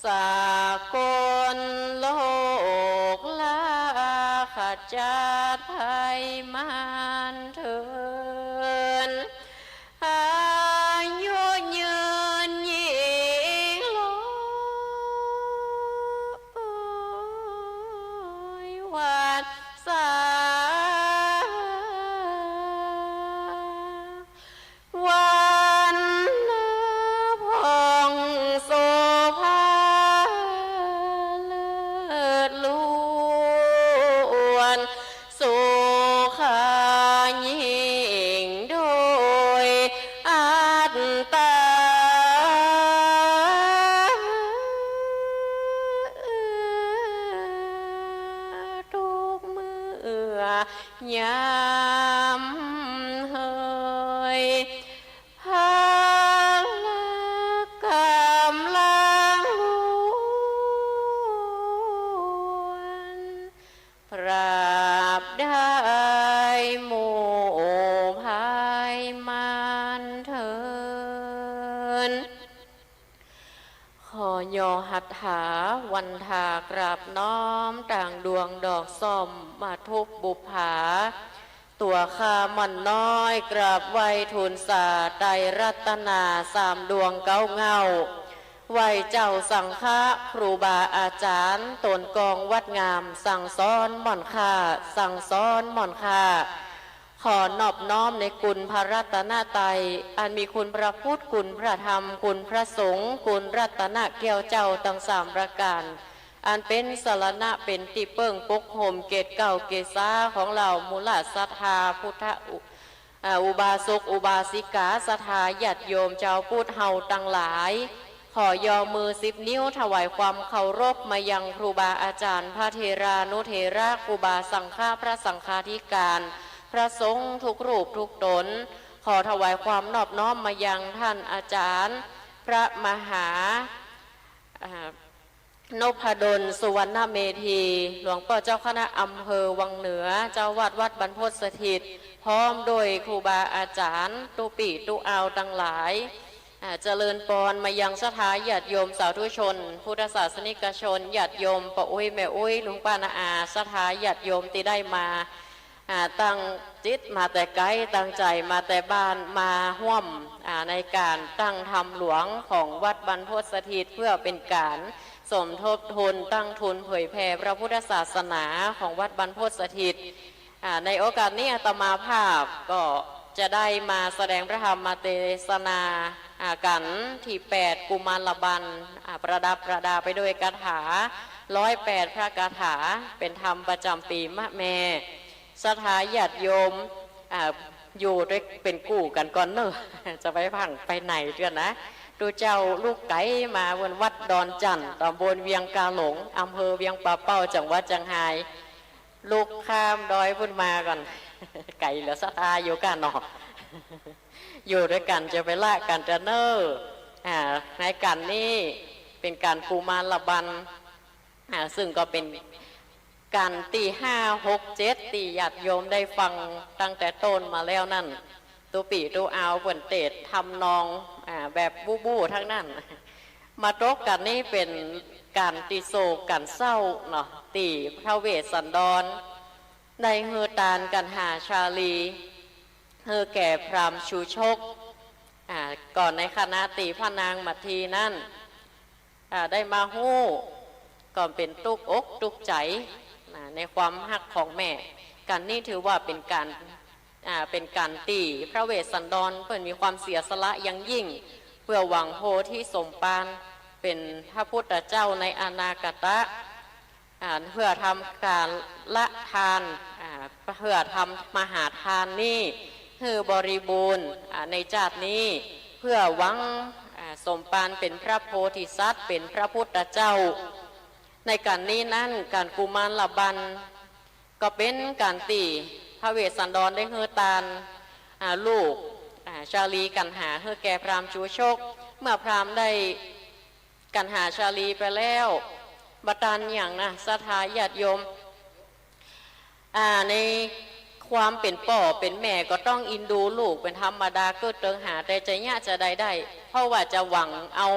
สากลโลกลา ขจัดภัยมารเถิน อายุยืนยิ่งโลย วัสสา วรรณะผ่องโสภาเลิศล้วน สุขะยิ่งโดยอัตตา ทุกเมื่อ ยามเหย พละกำลังล้วน ปราบได้หมู่ภัยมารเถิน ขอย่อหัตถาวันทากราบน้อม ตางดวงดอกส้มมาทุบบุปผา ตั๋วข้าม่อนน้อยกราบไหว้ทูลสาไตรรัตนาสามดวงเก๊าเหง้า ไหว้เจ้าสังฆะครูบาอาจารย์ ต๋นกองวัดงาม สั่งสอนม่อนข้า สั่งสอนม่อนข้า ขอนอบน้อมในคุณพระรัตนตรัย อันมีคุณพระพุทธ คุณพระธรรม คุณพระสงฆ์ คุณรัตนแก้วเจ้าตังสามประก๋าน อันเป๋นสรณะเป๋นตี้เปิ้งปกโฮม เกศเกล้าเกศาของเหล่ามูลศรัทธาพุทธอุ อ่า อุบาสกอุบาสิกา ศรัทธาญาติโยมจาวพุทธเฮาตังหลาย ขอย่อมือสิบนิ้วถวายความเคารพมายังครูบาอาจารย์ พระเถรานุเถระ ครูบาสังฆะ พระสังฆาธิการ พระสงฆ์ทุกรูปทุกต๋น ขอถวายความนอบน้อมมายังท่านอาจารย์ พระมหา อ่า นพดล สุวรรณเมธี หลวงป้อเจ้าคณะอำเภอวังเหนือ เจ้าวัดวัดบรรพตสถิต พร้อมด้วยครูบาอาจารย์ ตุ๊ปี้ตุ๊อาวตังหลาย อ่า เจริญปอนมายังศรัทธาญาติโยมสาธุชน พุทธศาสนิกชน ญาติโยมป้ออุ๊ยแม่อุ๊ย ลุงป้าน้าอา ศรัทธาญาติโยมตี้ได้มา อ่า ตั้งจิตมาแต่ไก๋ ตั้งใจ๋มาแต่บ้าน มาฮ่วม อ่า ในก๋านตั้งธรรมหลวงของวัดบรรพตสถิต เพื่อเป๋นก๋านสมทบทุนตั้งทุนเผยแผ่พระพุทธศาสนาของวัดบรรพตสถิต อ่า ในโอกาสนี้อาตมาภาพก็จะได้มาแสดงพระธรรมเตสนา อ่า กั๋นตี้แปดกุมารบัล อ่า ประดับประดาไปด้วยคาถาร้อยแปดพระคาถา เป๋นธรรมประจ๋ำปี๋มะแม่ ศรัทธาญาติโยม อ่า อยู่ตวยเป๋นกู้กั๋นก่อนเน่อ จะไปพั่งไปไหนเตื้อนะ ตุ๊เจ้าลุกไก๋มาบนวัดดอนจั่น ต๋ำบลเวียงกาหลง อำเภอเวียงป่าเป้า จังหวัดเจียงฮาย ลุกข้ามดอยปู๊นมาก่อน ไก๋เหลือศรัทธาอยู่กั๋นเนาะ อยู่ตวยกั๋นจะไปละกั๋นเตื้อเน่อ อ่า ในก๋านนี้เป๋นก๋านกุมารบัล อ่า ซึ่งก็เป๋นก๋านตี้ห้า หก เจ็ด ตี้ญาติโยมได้ฟังตั้งแต่ต้นมาแล้วนั่น ตุ๊ปี้ตุ๊อาวเปิ้นเตศน์ทำนอง อ่า แบบบู๊ๆ ตังนั้น มาตกก๋านนี้เป๋นก๋านตี้โศกก๋านเศร้าเนาะ ตี้พระเวสสันดรได้หื้อตานกัณหาชาลี หื้อแก่พราหมณ์ชูชก อ่า ก่อนในขณะตี้พระนางมัททีนั้น อ่า ได้มาฮู้ ก็เป๋นตุ๊กอกตุ๊กใจ๋ อ่า ในความฮักของแม่ ก๋านนี้ถือว่าเป๋นก๋าน อ่า เป๋นก๋านตี้พระเวสสันดรเปิ้นมีความเสียสละอย่างยิ่ง เพื่อหวังโพธิสมภาร เป๋นพระพุทธเจ้าในอนาคตะ อ่า เพื่อทำก๋านละทาน อ่า เพื่อทำมหาทานนี้หื้อบริบูรณ์ อ่า ในจาตินี้ เพื่อหวัง อ่า สมภารเป๋นพระโพธิสัตว์ เป๋นพระพุทธเจ้า ในก๋านนี้นั้น ก๋านกุมารบัล ก็เป๋นก๋านตี้พระเวสสันดรได้หื้อตาน อ่า ลูก อ่า ชาลีกัณหา หื้อแก่พราหมณ์ชูชก เมื่อพราหมณ์ได้ กัณหาชาลีไปแล้ว บ่ตันหยังนะ ศรัทธาญาติโยม อ่า ในความเป๋นป้อเป๋นแม่ก็ต้องอินดูลูกเป๋นธรรมดา เกิดเติงหาแต่จะเยียะจะใดได้ เพราะว่าจะหวังเอา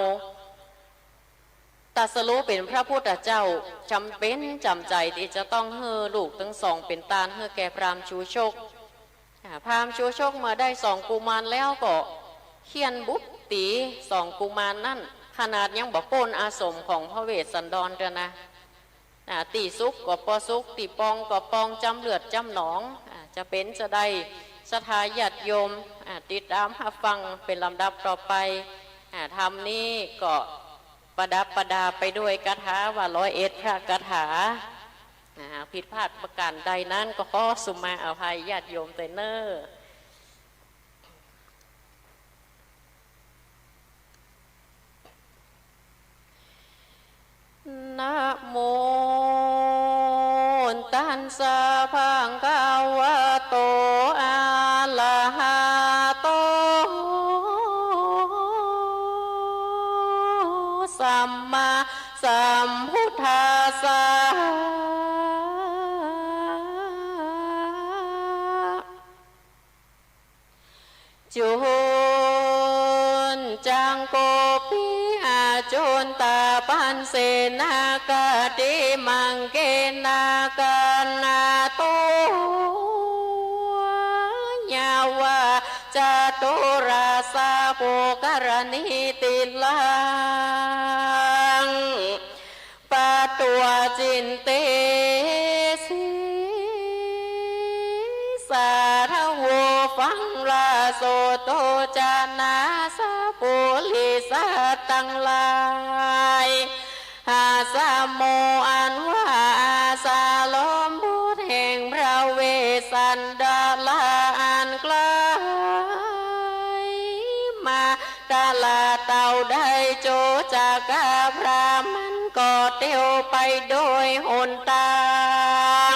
ตรัสรู้เป๋นพระพุทธเจ้า จ๋ำเป๋นจ๋ำใจ๋ตี้จะต้องหื้อลูกตึงสองเป๋นตานหื้อแก่พราหมณ์ชูชก อ่า พราหมณ์ชูชกเมื่อได้สองกุมารแล้วก็เฆี่ยนบุบตี๋สองกุมารนั้น ขนาดยังบ่ป๊นอาสมของพระเวสสันดรเตื้อนะ อ่า ตี้สุกก็บ่สุก ตี้ปองก็ปอง จ๋ำเลือดจ๋ำหนอง อ่า จะเป๋นจาใด ศรัทธาญาติโยม อ่า ติดต๋ามฮับฟังเป๋นลำดับต่อไป อ่า ธรรมนี้ก็ประดับประดาไปด้วยคาถาว่าร้อยเอ็ดพระคาถา อ่า ผิดพลาดประก๋านใดนั้นก็ขอสุมาอภัยญาติโยมเต๊อะเน่อ นะโมตัสสะภะคะวะโต อะระหะโต สัมมาสัมพุทธัสสะ จุนจังโกปิ อะจุนตะปันเสนะ กะติมังเกนะ กะนะโต ยะวะ จะตุรัสสะ ปุคคะรณี ติรัง ปัตตวา จินเตสิ สาธะโว ฟังราโสโต จะนาสะ ปุริสะตังหลาย หาสะโม อันว่าอาสาลมบุตรแห่งพระเวสสันดรอันใกล้ มา ตลาดเต้าได้โจจักกะพราหมณ์มันก็เตียวไปโดยหนตาง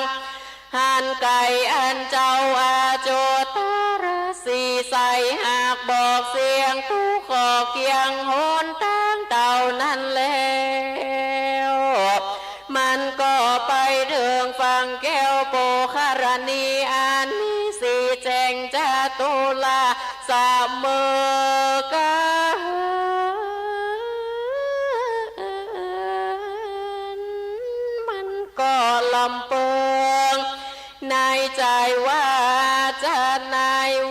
หันไก๋อันเจ้าอาโจตรสีใส หากบอกเสียงตุ๊กข์ก็เกี่ยงหนตางเต้านั้นแล้ว มันก็ไปเถิงฝั่งแก้วปุคคะรณี อันมีสีแจ้งจตุรา เสมอกั๋น มันก็ลำเปิงในใจ๋ว่า จะใน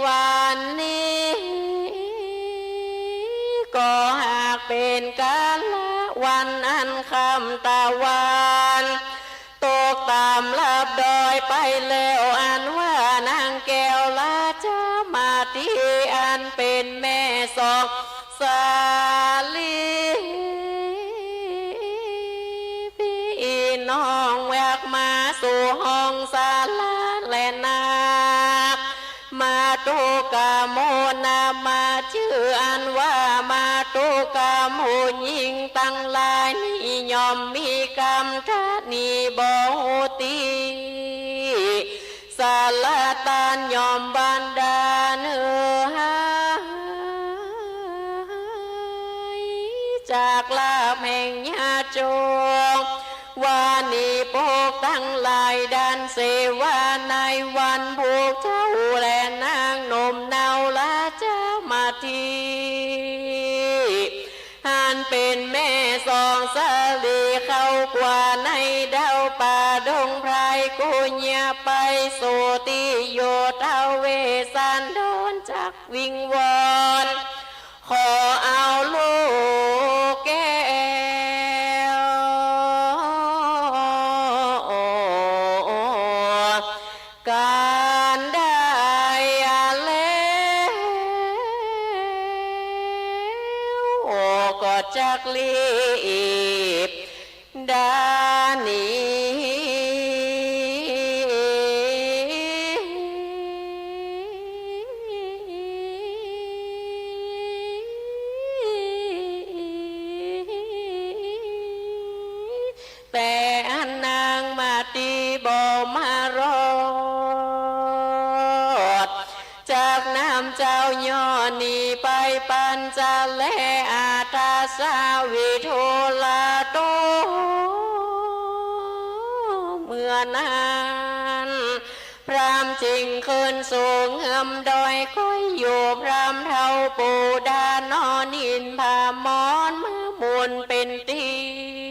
วันนี้ ก็หากเป๋นกาละวันอันค่ำตะวัน ตกต่ำลับดอยไปแล้ว อันว่านางแก้วราชมาติ อันเป๋นแม่สองสาลี ปี้น้องแวกมาสู่ห้องสาลาแลนา มาตุกะโม นามาจื้ออันว่ามาตุกะโม ญิงตังหลายนี้ย่อมมีกำตะหนีบ่ฮู้ตี้ สารตานย่อมบันดาลหื้อหายจากลาภแห่งญาติโยม ว่านี้พวกตังหลายดันเสว่าในวันพวกเจ้าแลนางหนุ่มเนาราชมาติ อันเป๋นแม่สองสาลีเข้ากว่าในดาวป่าดงไพร กุญญะไปสู่ตี้อยู่ ท้าวเวสสันดรจักวิงวอน ขอเอาลูกแก้ว กันได้แล้ว ก็จักรีบดาหนี แต่อันนางมาติบ่มารอด จากน้ำเจ้าย่อหนีไปปัญจาแลอาทาสาวิโทลาโต เมื่อนั้น พราหมณ์จึงขึ้นสู่เงื้อมดอยคอยอยู่ พราหมณ์เฒ่าปู่ดานอนหินผามอนเมื่อมูนเป๋นตี้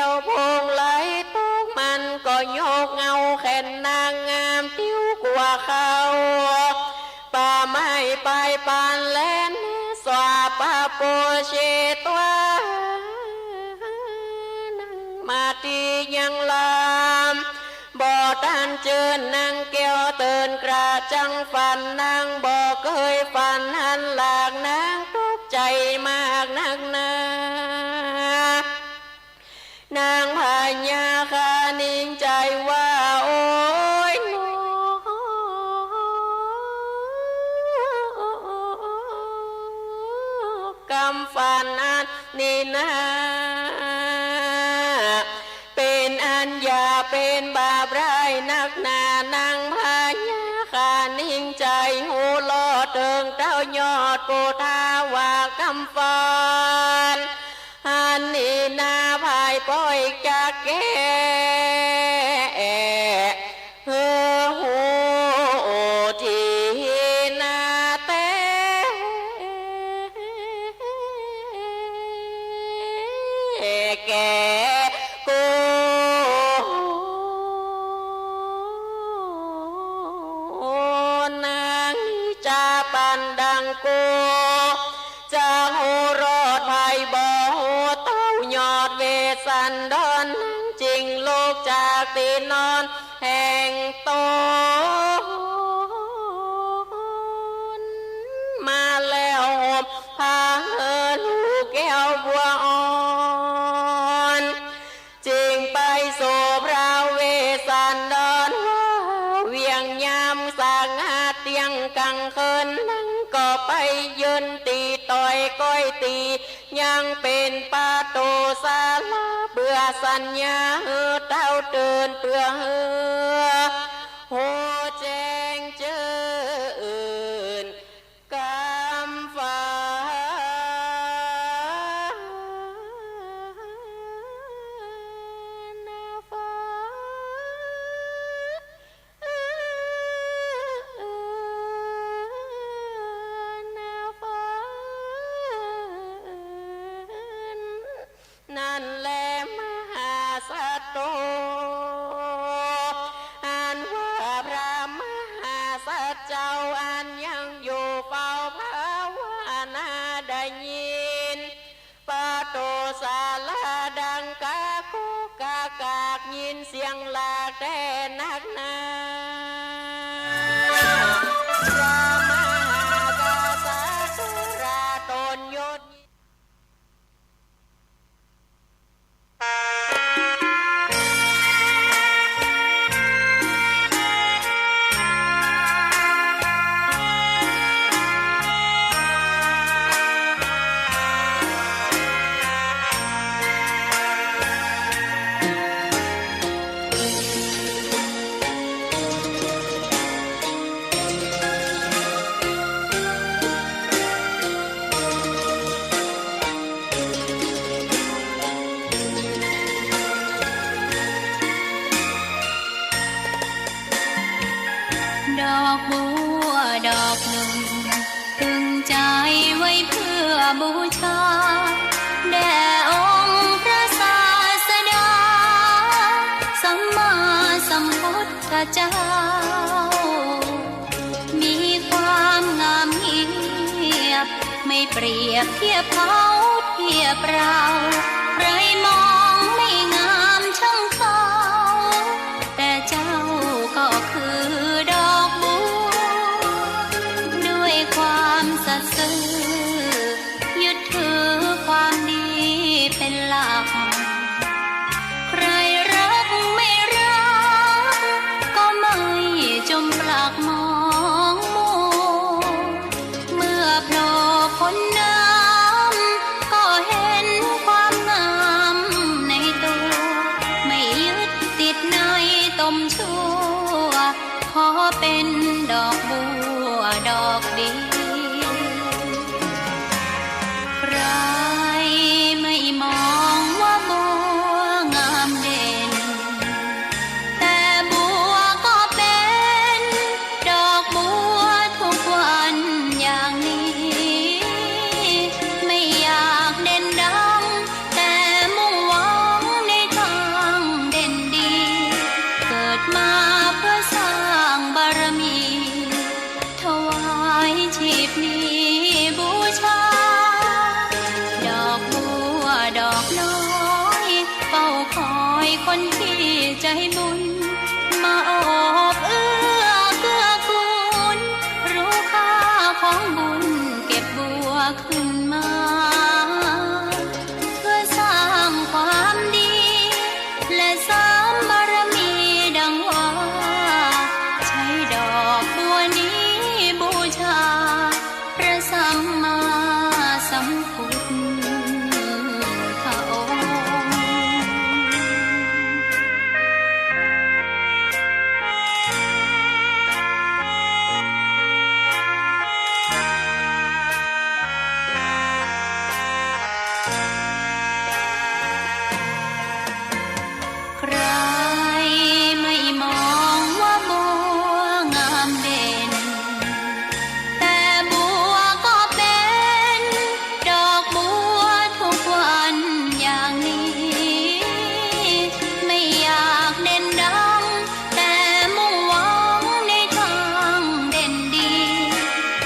วผงไหลตก มันก็ยกเอาแขนนางงาม ติ้วกั๋วเข้า ป่าไม้ไปปานแลน สวาปะโปเชตวา นั่งมาตี้ยังลำ บ่ตันเจิญนางแก้วเตินกระจังฝัน นางบ่เกยฝันหันหลาก นางตกใจ๋มากนักหนา นางพญาคะนิงใจ๋ว่า โอ๊ยหนอ กำฝันอันนี้นา เป๋นอันหยาบเป๋นบาปร้ายนักหนา นางพญาคะนิงใจ๋หัวเราะเถิงเต้ายอดโพธาวา กำฝันอันนี้นา ผายป้อยจักแก้ หื้อฮู้ตี้นาแต๊ แก่กู้ นางจะปันดังกู้ จะฮู้รอดภัยบ่ฮู้เต้ายอดเวสสันดร นางจึงลุกจากตี้นอนแห่งตน มาแล้วห่มผ้าหื้อลูกแก้วบัวอ่อน จึงไปสู่พระเวสสันดรว่า เวียงยามสงัดเตี้ยงกลางคืน นางก็ไปยืนตี้ตอยก้อยตี้ ยังเป๋นประตู๋ศาลา เปื้อสัญญาหื้อเต้าตื่น เปื้อหื้อฮู้แจ้งจื้น กำฝันนาฟ้า นาฟ้า นั่นแลมา ดังกากุกกากาก ยินเสียงหลากแต๊นักหนา พระมหากษัตริย์สุราตนยศ ดอกบัวดอกหนึ่ง ตึงใจ๋ไว้เพื่อบูชา แด่องค์พระศาสดา สัมมาสัมพุทธเจ้า มีความงามเงียบ ไม่เปรียบเทียบเขาเทียบเรา ใครมองไม่งามช่างเขา แต่เจ้าก็คือดอกบัว ด้วยความสัตย์ซื่อ ยึดถือความดีเป็นหลัก ใครรักไม่รัก ก็ไม่จมปลักหมองมัว เมื่อโผล่พ้นน้ำ ก็เห็นความงามในตัว ไม่ยึดติดในตมชั่ว ขอเป็นดอกบัวดอกเดียว ใครไม่มองว่าบัวงามเด่น แต่บัวก็เป็นดอกบัวทุกวันอย่างนี้ ไม่อยากเด่นดัง แต่มุ่งหวังในทางเด่นดี เกิดมาเพื่อสร้างบารมี ถวายชีพนี้บูชา ดอกบัวดอกน้อย เฝ้าคอยคนที่ใจบุญ มาโอบเอื้อเกื้อกูล รู้ค่าของบุญเก็บบัวขึ้นมา เพื่อสร้างความดี และเสริมบารมีดังว่า ใช้ดอกบัวนี้บูชา พระสัมมาสัมพุทธองค์ ใครไม่มองว่าบัวงามเด่น แต่บัวก็เป็นดอกบัวทุกวันอย่างนี้ ไม่อยากเด่นดัง แต่มุ่งหวังในทางเด่นดี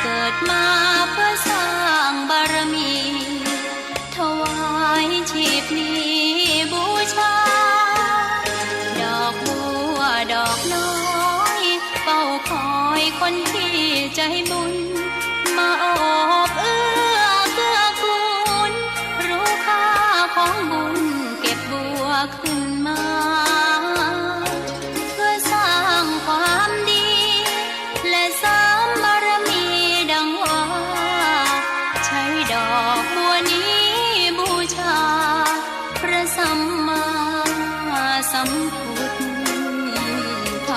เกิดมาเพื่อสร้างบารมี ถวายชีพนี้บูชา ดอกบัวดอกน้อย เฝ้าคอยคนที่ใจบุญ มาโอบเอื้อเกื้อกูล รู้ค่าของบุญเก็บบัวขึ้นมา เพื่อสร้างความดี และเสริมบารมีดังว่า ใช้ดอกบัวนี้บูชา พระสัมมาสัมพุทธ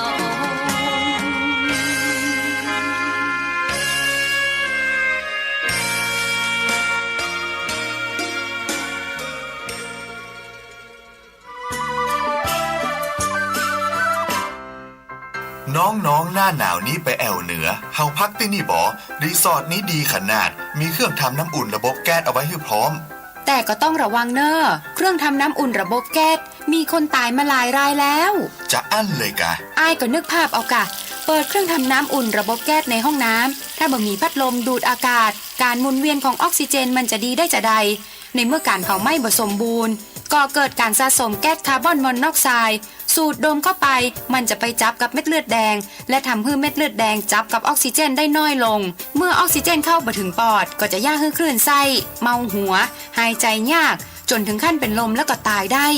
องค์ น้องๆ หน้าหนาวนี้ไปแอ่วเหนือ เฮาพักตี้นี่บ่ รีสอร์ทนี้ดีขนาด มีเครื่องทำน้ำอุ่นระบบแก๊สเอาไว้หื้อพร้อม แต่ก็ต้องระวังเน่อ เครื่องทำน้ำอุ่นระบบแก๊ส มีคนต๋ายมาหลายรายแล้ว จะอั้นเลยกา อ้ายก็นึกภาพเอากา เปิดเครื่องทำน้ำอุ่นระบบแก๊สในห้องน้ำ ถ้าบ่มีพัดลมดูดอากาศ ก๋านหมุนเวียนของออกซิเจนมันจะดีได้จาใด ในเมื่อก๋านเผาไหม้บ่สมบูรณ์ ก่อเกิดก๋านสะสมแก๊สคาร์บอนมอนอกไซด์ สูดดมเข้าไป มันจะไปจับกับเม็ดเลือดแดง และทำหื้อเม็ดเลือดแดงจับกับออกซิเจนได้น้อยลง เมื่อออกซิเจนเข้าบ่ถึงปอด ก็จะเยียะหื้อคลื่นไส้ เมาหัว หายใจ๋ยาก จ๋นถึงขั้นเป๋นลมแล้วก็ต๋ายได้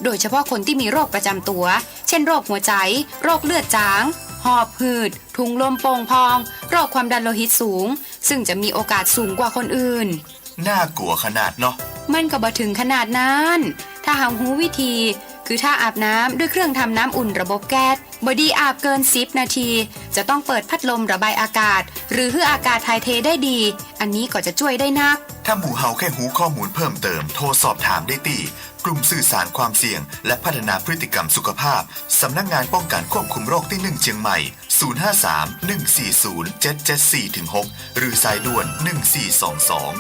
โดยเฉพาะคนตี้มีโรคประจ๋ำตั๋ว เจ้นโรคหัวใจ๋ โรคเลือดจ๋าง หอบหืด ถุงลมโป่งพอง โรคความดันโลหิตสูง ซึ่งจะมีโอกาสสูงกว่าคนอื่น น่ากลั๋วขนาดเนาะ มันก็บ่ถึงขนาดนั้น ถ้าเฮาฮู้วิธี คือถ้าอาบน้ำด้วยเครื่องทำน้ำอุ่นระบบแก๊ส บ่ดีอาบเกินสิบนาที จะต้องเปิดพัดลมระบายอากาศ หรือหื้ออากาศถ่ายเทได้ดี อันนี้ก็จะจ้วยได้นัก ถ้าหมู่เฮาแค่ฮู้ข้อมูลเพิ่มเติม โทรสอบถามได้ตี้กลุ่มสื่อสารความเสี่ยง และพัฒนาพฤติกรรมสุขภาพ สำนักงานป้องกันควบคุมโรคตี้หนึ่งเจียงใหม่ ศูนย์ห้าสาม หนึ่งสี่ศูนย์ เจ็ดเจ็ดสี่ ถึง หก หรือสายด่วน หนึ่งสี่สองสอง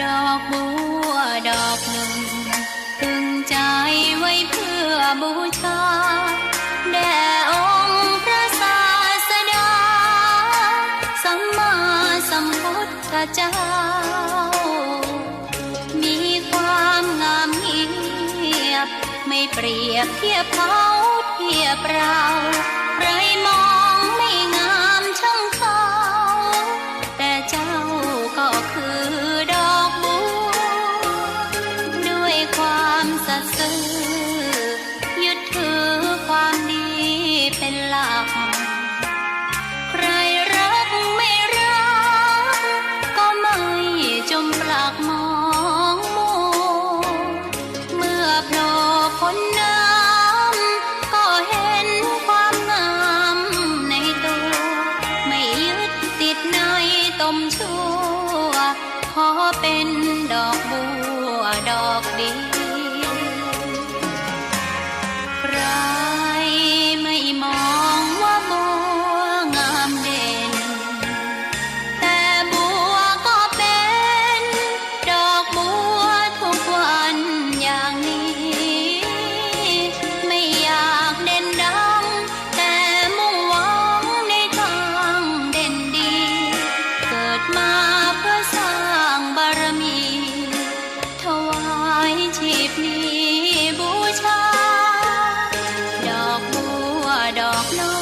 ดอกบัวดอกหนึ่ง ตึงใจ๋ไว้เพื่อบูชา แด่องค์พระศาสดา สัมมาสัมพุทธเจ้า มีความงามเงียบ ไม่เปรียบเทียบเขาเทียบเรา ใครมองไม่งามช่างเขา แต่เจ้าก็คือดอกบัว ด้วยความสัตย์ซื่อ ยึดถือความดีเป็นหลัก ใครรักไม่รัก ก็ไม่จมปลักมองมัว เมื่อโผล่พ้นน้ำ ก็เห็นความงามในตัว ไม่ยึดติดในตมชั่ว ขอเป็นดอกบัวดอกเดียว ใครไม่มองว่าบัวงามเด่น แต่บัวก็เป็นดอกบัวทุกวันอย่างนี้ ไม่อยากเด่นดัง แต่มุ่งหวังในทางเด่นดี เกิดมาเพื่อสร้างบารมี ถวายชีพนี้บูชา ดอกบัวดอกน้อ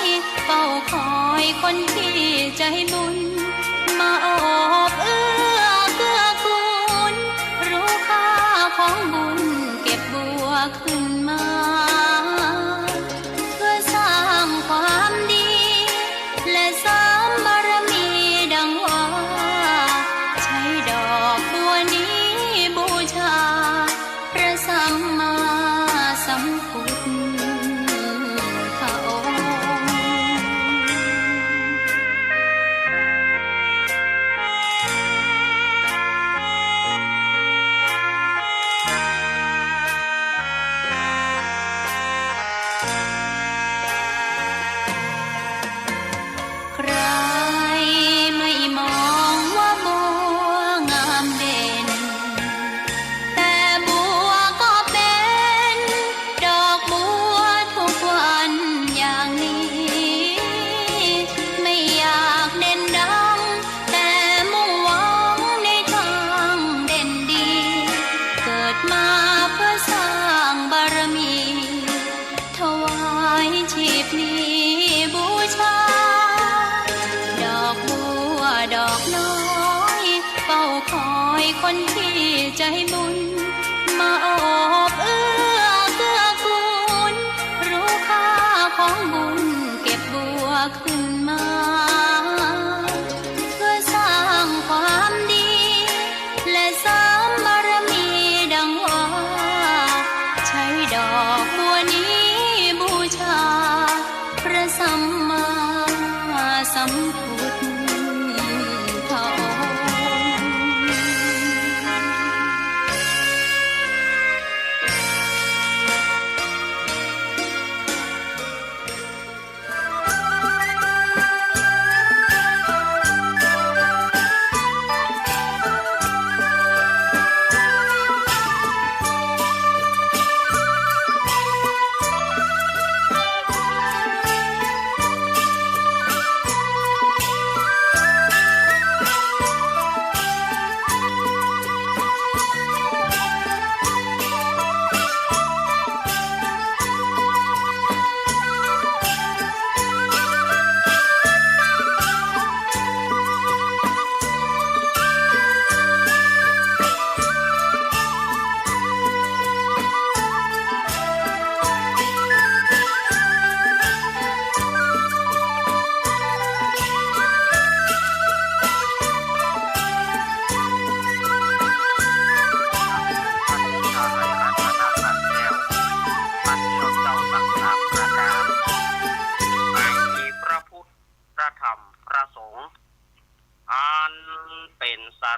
ย เฝ้าคอยคนที่ใจบุญ มาโอบเอื้อเกื้อกูล รู้ค่าของบุญเก็บบัวขึ้นมา เพื่อสร้างความดี และเสริมบารมีดังว่า ใช้ดอกบัวนี้บูชา พระสัมมาสัมพุทธองค์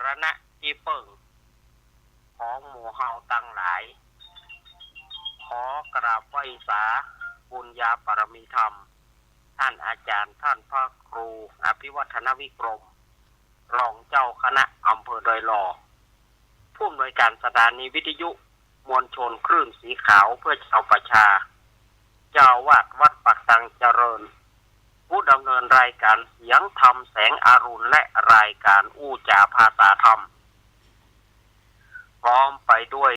รณะตี้เปิ้งของหมู่เฮาตังหลาย ขอกราบไหว้สาบุญญาปารมีธรรม ท่านอาจารย์ ท่านพระครูอภิวัฒนวิกรม รองเจ้าคณะอำเภอดอยหล่อ ผู้อำนวยการสถานีวิทยุมวลชนคลื่นสีขาวเพื่อชาวประชา เจ้าอาวาสวัดปากตังเจริญ ผู้ดำเนินรายการเสียงธรรมแสงอรุณ และรายการอู้จ๋าภาษาธรรม พร้อมไปด้วย